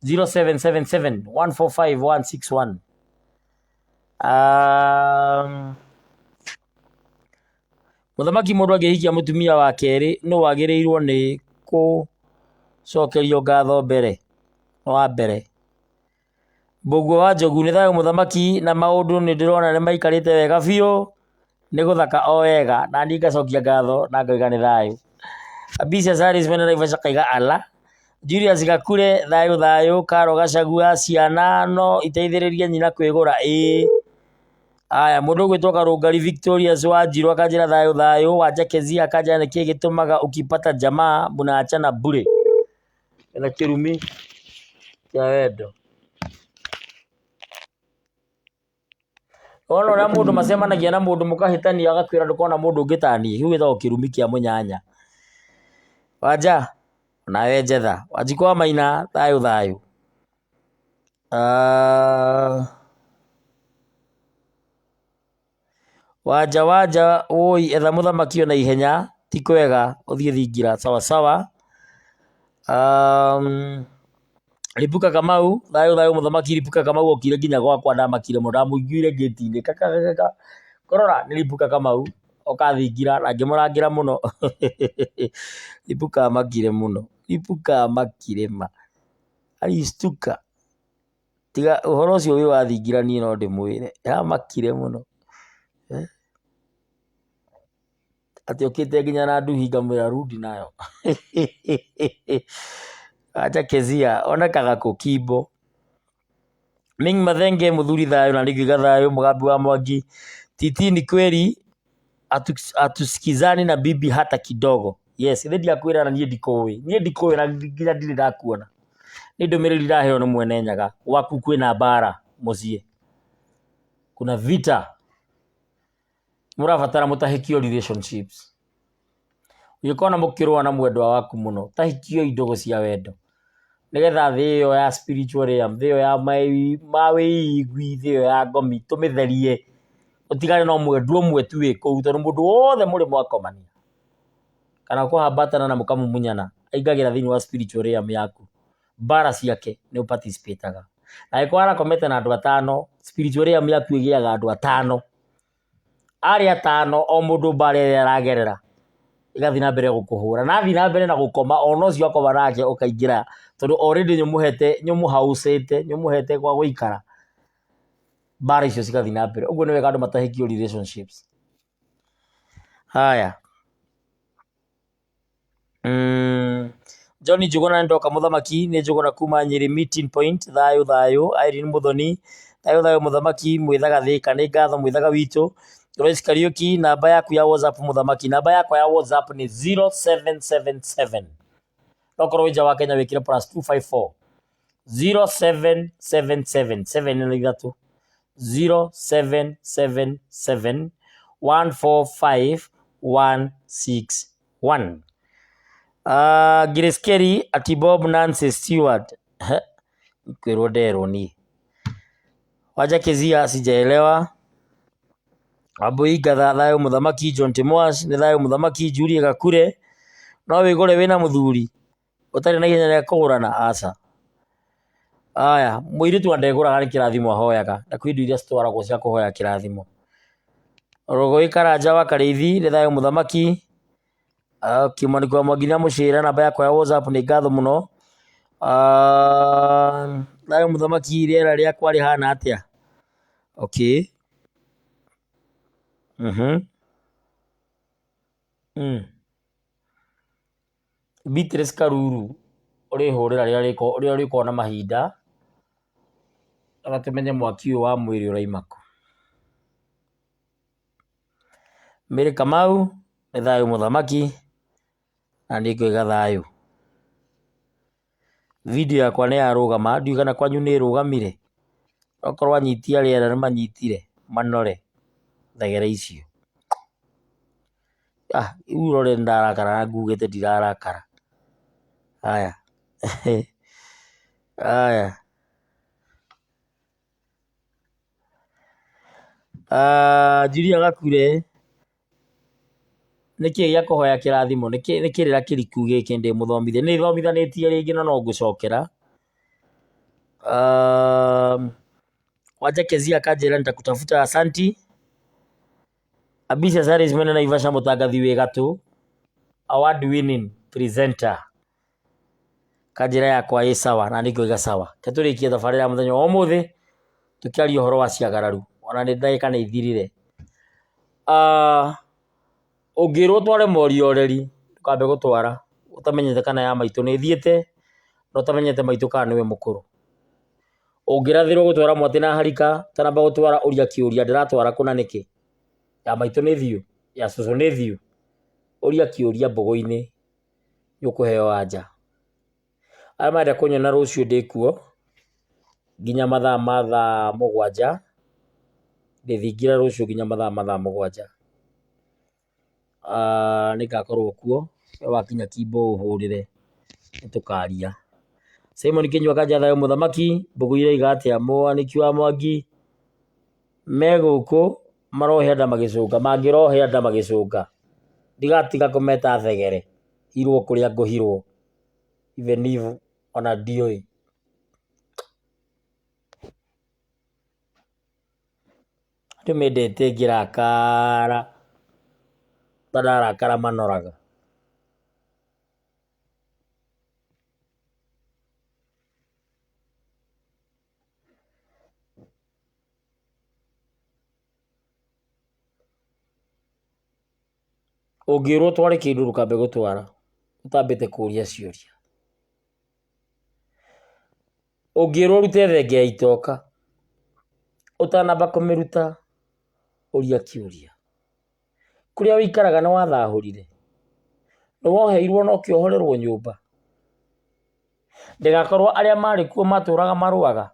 0777 145 161. Mũthamaki mũndũ angĩhikia mũtumia wa kerĩ nũ wagĩrĩirwo nĩ gũcokerio ngatho mbere wa mbere? Mbũguo wa Njogu nĩ thayũ mũthamaki na maũndũ nĩ ndĩrona nĩ maikarĩte wega biũ nĩ gũthaka o wega na niĩ ngacokia ngatho na ngauga nĩ thayũ. Ambitious Harris mwena Naivasha akaiga ala. Julius Gakure thayũ thayũ Karo Gachagua ciana no iteithĩrĩrie nyina kwĩgũra ĩĩ. Aya mũndũ ũgwĩtwo Karũngari Victorious Wanjirũ akanjĩra thayũ thayũ. Wanja Kezia akanjĩra nĩkĩĩ gĩtũmaga ukipata jamaa mnaachana bure. Na kĩrumi kĩa wendo. Wona ũrĩa mũndũ macemanagia na mũndũ mũkahĩtania agakwĩra ndũkona mũndũ ũngĩ taniĩ, kĩu gĩtagwo kĩrumi kĩa mũnyanya. Wanja, onawe njetha. Wanjikũ wa Maina, thayũ thayũ. Wanja wanja wũi etha mũthamaki ona ihenya ti kwega ũthiĩ thingira sawa sawa. Ripuka Kamau thayũ thayũ mũthamaki Ripuka Kamau okire nginya gwakwa ndamakire mũno ndamũiguire ngĩti-inĩ kakakaka kũrora nĩ Ripuka Kamau oka thingira na ngĩmũrangĩra mũno Ripuka amakire mũno Ripuka amakire ma alistuka. Tiga ũhoro ũcio wĩ wa thingira niĩ no ndĩmwĩre, amakire mũno atĩ okĩte nginya na nduhi ngamwĩra rudi nayo. Acha Kezia onekaga kũ Kimbo. Ming Mathenge mũthuri thayũ na nĩ nguiga thayũ mũgambi wa Mwangi. Titi ni kweli hatusikizani na bibi hata kidogo. Yes, ithe ndiakwĩra na niĩ ndikũĩ. Niĩ ndikũĩ na nginya ndirĩ ndakuona. Nĩ ndũmĩrĩri ndaheo nĩ mwene Nyaga. Gwaku kwĩna mbara mũciĩ. Kuna vita. Mũrabatara mũtahĩkio relationships. Ũngĩkona mũkĩrũa na mwendwa waku mũno, tahikioi ndũgũ cia wendo. Nĩgetha thĩ ĩyo ya spiritual realm, thĩ ĩyo ya mawĩigwi, thĩ ĩyo ya ngomi tũmĩtherie, ũtigane no mwendwa ũmwe tu wĩ kũu, tondũ mũndũ wothe mũrĩ mwakomania kana kũhambatana na mũkamumunyana, aingagĩra thĩinĩ wa spiritual realm yaku. Mbara ciake nĩ ũ participate aga. Angĩkorwo arakomete na andũ atano, spiritual realm yaku ĩgĩaga andũ atano. Arĩa atano o mũndũ mbara ĩrĩa aragerera ĩgathiĩ na mbere gũkũhũra na athiĩ na mbere na gũkoma ona ũcio akoma nake ũkaingĩra tondũ already nĩ ũmũhete nĩ ũmũhaũcĩte nĩ ũmũhete gwa gũikara mbara icio cigathiĩ na mbere ũguo nĩ wega andũ matahĩkio relationships. Haya. John Njuguna nĩ ndoka mũthamaki nĩ Njuguna kuma Nyeri meeting point thayũ thayũ Irene Muthoni thayũ thayũ mũthamaki Mwithaga Thika nĩ ngatho Mwithaga witũ Joyce Kariuki namba yaku ya WhatsApp mũthamaki namba yakwa ya WhatsApp nĩ 0777 okorwo wĩ nja wa Kenya wĩkĩre plus 254 0777 7 na ithatũ 0777 145 161. Grace Kelly ati Bob Nancy Stewart. Kwĩrwo nderwo niĩ. Wanja Kezia sijaelewa. Wambui Ngatha thayũ mũthamaki John Timoas nĩ thayũ mũthamaki Julia Gakure no wĩgũre wĩna mũthuri ũtarĩ na ihenya rĩa kũgũrana aca. Aya mũirĩtu wa ndegũraga nĩ kĩrathimo ahoyaga na kwĩ indo iria citwaragwo cia kũhoya kĩrathimo. Rũgũĩ Karanja wa Karĩithi nĩ thayũ mũthamaki. Kĩmani kwa Mwangi nĩamũcĩra namba yakwa ya WhatsApp nĩ ngatho mũno. Thayũ mũthamaki rĩera rĩakwa rĩhana atĩa? Okay. Beatrice Karuru ũrĩhũrĩra rĩrĩa ũrĩkorwo na mahinda na tũmenye mwaki ũyũ wa mwĩrĩ ũraima kũ. Mary Kamau nĩ thayũ mũthamaki na niĩ ngoiga thayũ. Video yakwa nĩ yarũgama ndiũĩ kana kwanyu nĩ ĩrũgamire. Okorwo anyiti a rĩera nĩ manyitire manore thegere icio. Ah, rĩu ũrore nĩ ndarakara na ngugĩte ndirarakara. Haya haya. Julia Gakure nĩkĩ gĩa kũhoya kĩrathimo nĩ kĩrĩra kĩriku gĩkĩ ndĩ mũthomithie nĩ thomithanĩtie rĩngĩ na no ngũcokera. Wanja Kezia akanjĩra nitakutafuta asanti. Ambitious Harris mwene Naivasha mũtangathi wĩ gatũ award winning presenter kanjĩra yakwa ĩ sawa na niĩ ngoiga sawa. Reke tũrĩkie thabarĩra ya mũthenya wa ũmũthĩ tũkĩaria ũhoro wa ciagararu ona nĩ ndagĩka nĩ ithirire. Ũngĩrwo ũtware mori oreri ndũkambe gũtwara ũtamenyete kana ya maitũ nĩ ĩthiĩte na ũtamenyete maitũ kana nĩwe mũkũrũ. Ũngĩrathĩrwo gũtwara mwatĩ na harika ũtanamba gũtwara ũria kĩũria ndĩratwara kũ na nĩkĩ? Ya maitũ nĩ thiũ? Ya cũcũ nĩ thiũ? Ũria kĩũria mbũgũ-inĩ nĩ ũkũheo anja. Arĩa marenda kũnyona rũciũ ndĩkuo nginya mathaa ma thaa mũgwanja, ndĩthingira rũciũ nginya mathaa ma thaa mũgwanja. Nĩngakorwo kuo, we wakinya Kimbo ũhũrĩre nĩtũkaria. Simon Kĩnyua Kanja thayũ mũthamaki, mbũgũ iroiga atĩa? Mwanĩki wa Mwangi me gũkũ marohe nda magĩcũnga, mangĩrohe nda magĩcũnga ndigatiga kũmeta thegere, hirwo kũrĩa ngũhirwo even if ona ndiũĩ. Andũ mendete ngĩrakara, na ndarakara manoraga. Ũngĩrwo ũtware kĩndũ ndũkambe gũtwara ũtambĩte kũria ciũria. Ũngĩrwo ũrute thenge ya itoka ũtanamba kũmĩruta Ũria kĩũria. Kũrĩa wĩikaraga nĩ wathahũrire? Nĩ woheirwo na ũkĩohorerwo nyũmba? Ndĩgakorwo arĩa marĩ kuo matũraga marũaga?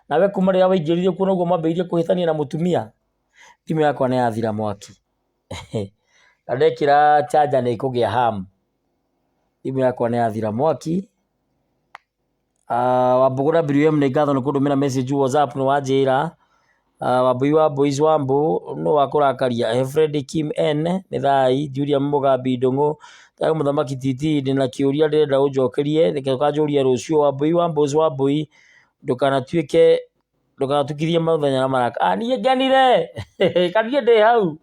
Nawe kuma rĩrĩa waingĩrire kuo noguo mambĩrĩirie kũhĩtania na mũtumia? Thimũ yakwa nĩ yathira mwaki. Na ndekĩra charger nĩ ĩkũgĩa harm. Thimũ yakwa nĩ yathira mwaki. Wambũgũ WM nĩ ngatho nĩ kũndũmĩra message WhatsApp nĩ wanjĩra. Wambũi wa Boys Wambũ nũ wakũrakaria. Fred Kim N nĩ thai. Julia Mũgambi Ndũng'ũ thayũ mũthamaki TT ndĩna kĩũria ndĩrenda ũnjokerie reke ũkanjũria rũciũ. Wambũi wa Boys Wambũi ndũkanatuĩke ndũkanatukithie mũthenya na maraka. Ah, niĩ ngenire kaniĩ ndĩ hau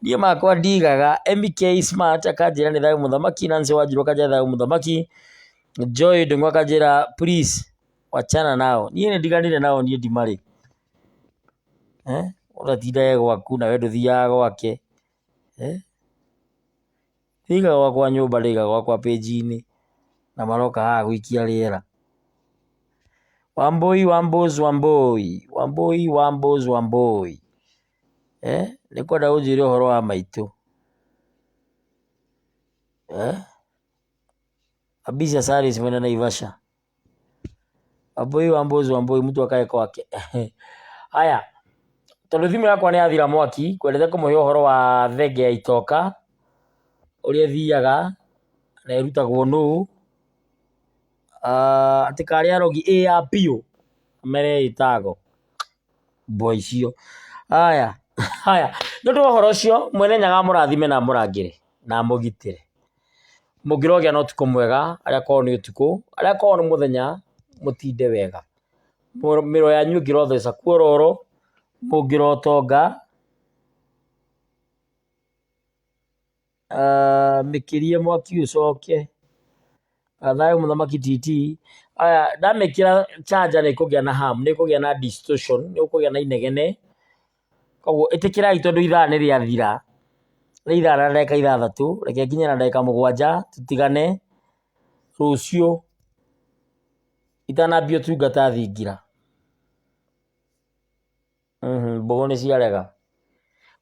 niĩ makwa ndigaga. MK Smart akanjĩra nĩ thayũ mũthamaki. Nancy Wanjiru akanjĩra thayũ mũthamaki. Joy Ndung'u akanjĩra please wachana nao. Niĩ nĩ ndiganire nao niĩ ndimarĩ. Eh, ũratindage gwaku nawe ndũthiaga gwake. Eh, ndigaga gwakwa nyũmba ndigaga gwakwa page-inĩ na maroka haha gũikia rĩera. Wambũi Wambũz Wambũi Wambũi Wambũz Wambũi. Eh, nĩ kwenda ũnjĩre ũhoro wa maitũ. Eh, Abisa Saris mwena Naivasha. Wambũi Wambũz Wambũi mtu akae kwake. Haya, tondũ thimũ yakwa nĩ yathira mwaki, ngwendete kũmũhe ũhoro wa thenge ya itoka, ũrĩa ĩthiaga na ĩrutagwo nũ, atĩ karĩ arogi ĩ ya biũ mereĩtago mbwa icio. Haya, haya, nĩ ũndũ wa ũhoro ũcio Mwene Nyaga amũrathime na amũrangĩre na amũgitĩre. Mũngĩrogĩa na ũtukũ mwega, arĩa kwao nĩ ũtukũ, arĩa kwao nĩ mũthenya, mũtinde wega. Mĩro yanyu ĩngĩrotheca kuororo, mũngĩrotonga, mĩkĩrie mwaki ũcoke, thayũ mũthamaki TT, aya ndamĩkĩra charger nĩ ĩkũgĩa na harm, nĩ ĩkũgĩa na distortion, nĩ ĩkũgĩa na inegene, koguo ĩtĩkĩrai tondũ ithaa nĩ rĩathira, nĩ ithaa na ndagĩka ithathatũ, reke nginye na ndagĩka mũgwanja tũtigane, rũciũ itanambia ũtungata thingira. Mbũgũ nĩ ciarega.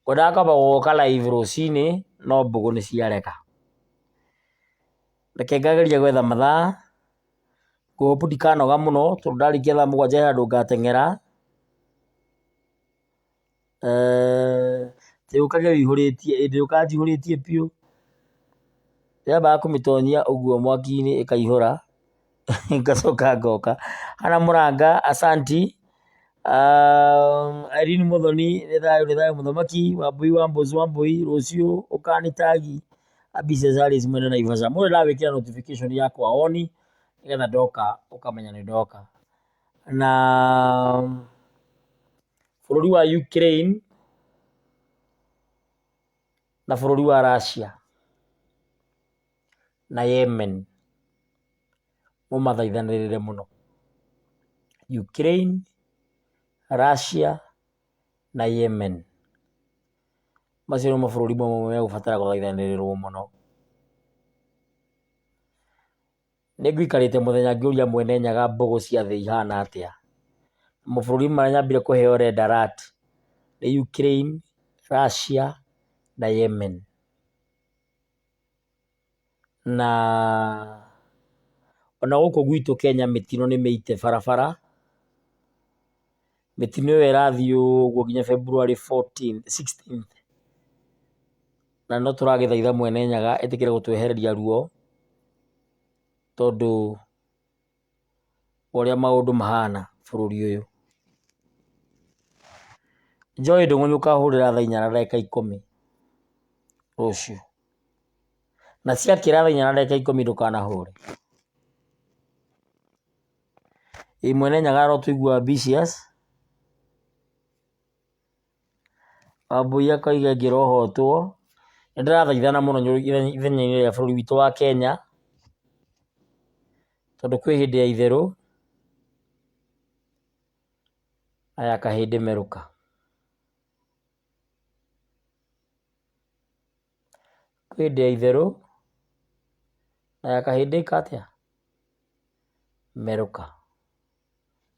Ngwendaga kwamba gũka live rũcinĩ no mbũgũ nĩ ciarega. Reke ngageria gwetha mathaa, ngũ hope ndikanoga mũno tondũ ndarĩkia thaa mũgwanja he handũ ngateng'era. Ndĩũkage ũihũrĩtie, ĩĩ ndĩũkaga njihũrĩtie biũ. Ndĩrambaga kũmĩtonyia ũguo mwaki-inĩ ĩkaihũra, ngacoka ngoka. Hannah Mũranga asanti. Irene Mũthoni nĩ thayũ nĩ thayũ mũthamaki. Wambũi wa Mbũci Wambũi rũciũ ũkanitagi Abisi Saris mwene Naivasha. Mũndũ ndagwĩkĩra notification yakwa on nĩgetha ndoka ũkamenya nĩ ndoka. Na bũrũri wa Ukraine na bũrũri wa Russia na Yemen mũmathaithanĩrĩre mũno. Ukraine, Russia na Yemen. Macio nĩmo mabũrũri mamwe megũbatara gũthaithanĩrĩrwo mũno. Nĩ ngũikarĩte mũthenya ngĩũria mwene Nyaga mbũgũ cia thĩ ihana atĩa. Mabũrũri marĩa nyambire kũheo red alert nĩ Ukraine, Russia na Yemen. Na ona gũkũ gwitũ Kenya mĩtino nĩ mĩite barabara. Mĩtino ĩyo ĩrathiĩ ũguo nginya February 14, 16th. Na no tũragĩthaitha Mwene Nyaga etĩkĩre gũtwehereria ruo tondũ wa ũrĩa maũndũ mahana bũrũri ũyũ. Joy Ndung'u nĩ ũkahũrĩra thaa inya na ndagĩka ikũmi rũciũ. Na ciakĩra thaa inya na ndagĩka ikũmi ndũkanahũre. Ĩ Mwene Nyaga arotũigua ambitious. Wambũi akoiga ĩngĩrohotwo, nĩ ndĩrathaithana mũno ithenya-inĩ rĩa bũrũri witũ wa Kenya, tondũ kwĩ hĩndĩ ya itherũ, na ya kahĩndĩ merũka. Kwĩ hĩndĩ ya itherũ, na ya kahĩndĩ ĩka atĩa? Merũka.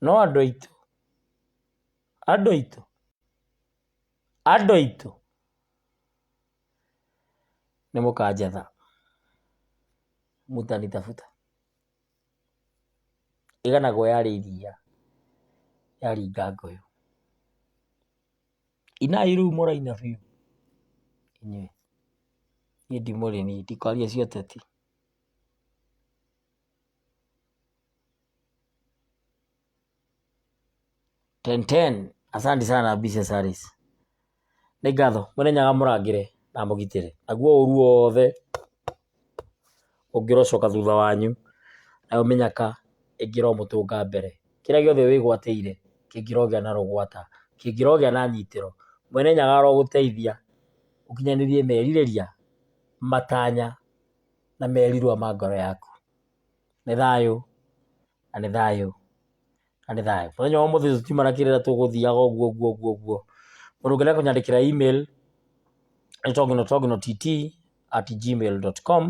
No andũ aitũ, andũ aitũ. Andũ aitũ nĩ mũkanjetha mũtanitafuta. Ĩganagwo yarĩ iria yaringa ngũyũ. Inai rĩu mũraina biũ inyuĩ. Niĩ ndimũrĩ niĩ ndikwaria cia ũteti. Ten ten. Asante sana Ambitious Harris. Nĩ ngatho. Mwene Nyaga amũrangĩre na amũgitĩre. Naguo ũru wothe ũngĩrocoka thutha wanyu, nayo mĩnyaka ĩngĩromũtũnga mbere. Kĩrĩa gĩothe wĩgwatĩire kĩngĩrogĩa na rũgwata, kĩngĩrogĩa na nyitĩro. Mwene Nyaga arogũteithia ũkinyanĩrie merirĩria, matanya na merirwa ma ngoro yaku. Nĩ thayũ na nĩ thayũ na nĩ thayũ. Mũthenya wa ũmũthĩ tũtiuma na kĩrĩra tũgũthiaga ũguo ũguo ũguo ũguo. Mũndũ ũngĩenda kũnyandĩkĩra email nĩ tognotognott@gmail.com.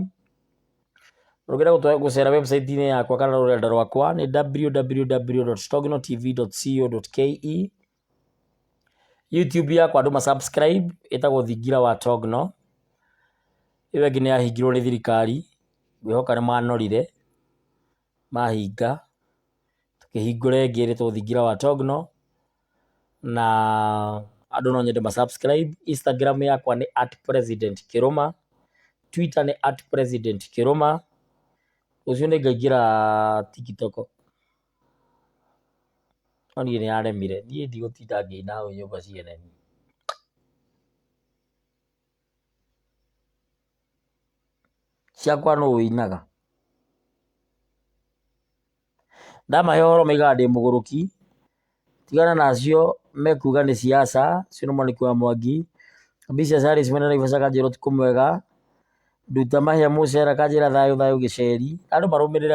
Mũndũ ũngĩenda gũcera website-inĩ yakwa kana rũrenda rwakwa nĩ www.tognotv.co.ke. YouTube yakwa andũ ma subscribe ĩtagwo Thingira wa Togno. Ĩyo ĩngĩ nĩ yahingirwo nĩ thirikari, ngwĩhoka nĩ manorire mahinga, tũkĩhingũra ĩngĩ ĩretwo Thingira wa Togno, na andũ no nyende ma subscribe. Instagram yakwa nĩ at president Kĩrũma, Twitter nĩ at president Kĩrũma, rũciũ nĩ ngaingĩra TikTok. No niĩ nĩ yaremire, niĩ ndigũtinda ngĩina hau nyũmba ciene. Ciakwa nũ ũinaga? Ndamahe ũhoro maigaga ndĩ mũgũrũki, tigana na acio mekuga nĩ siasa, ũcio nĩ Mwaniki wa Mwangi. Ambitious Harris mwena Naivasha akanjĩra ũtukũ mwega, Nduta Mahĩa Mũcere akanjĩra thayũ thayũ gĩceri, andũ marũmĩrĩre.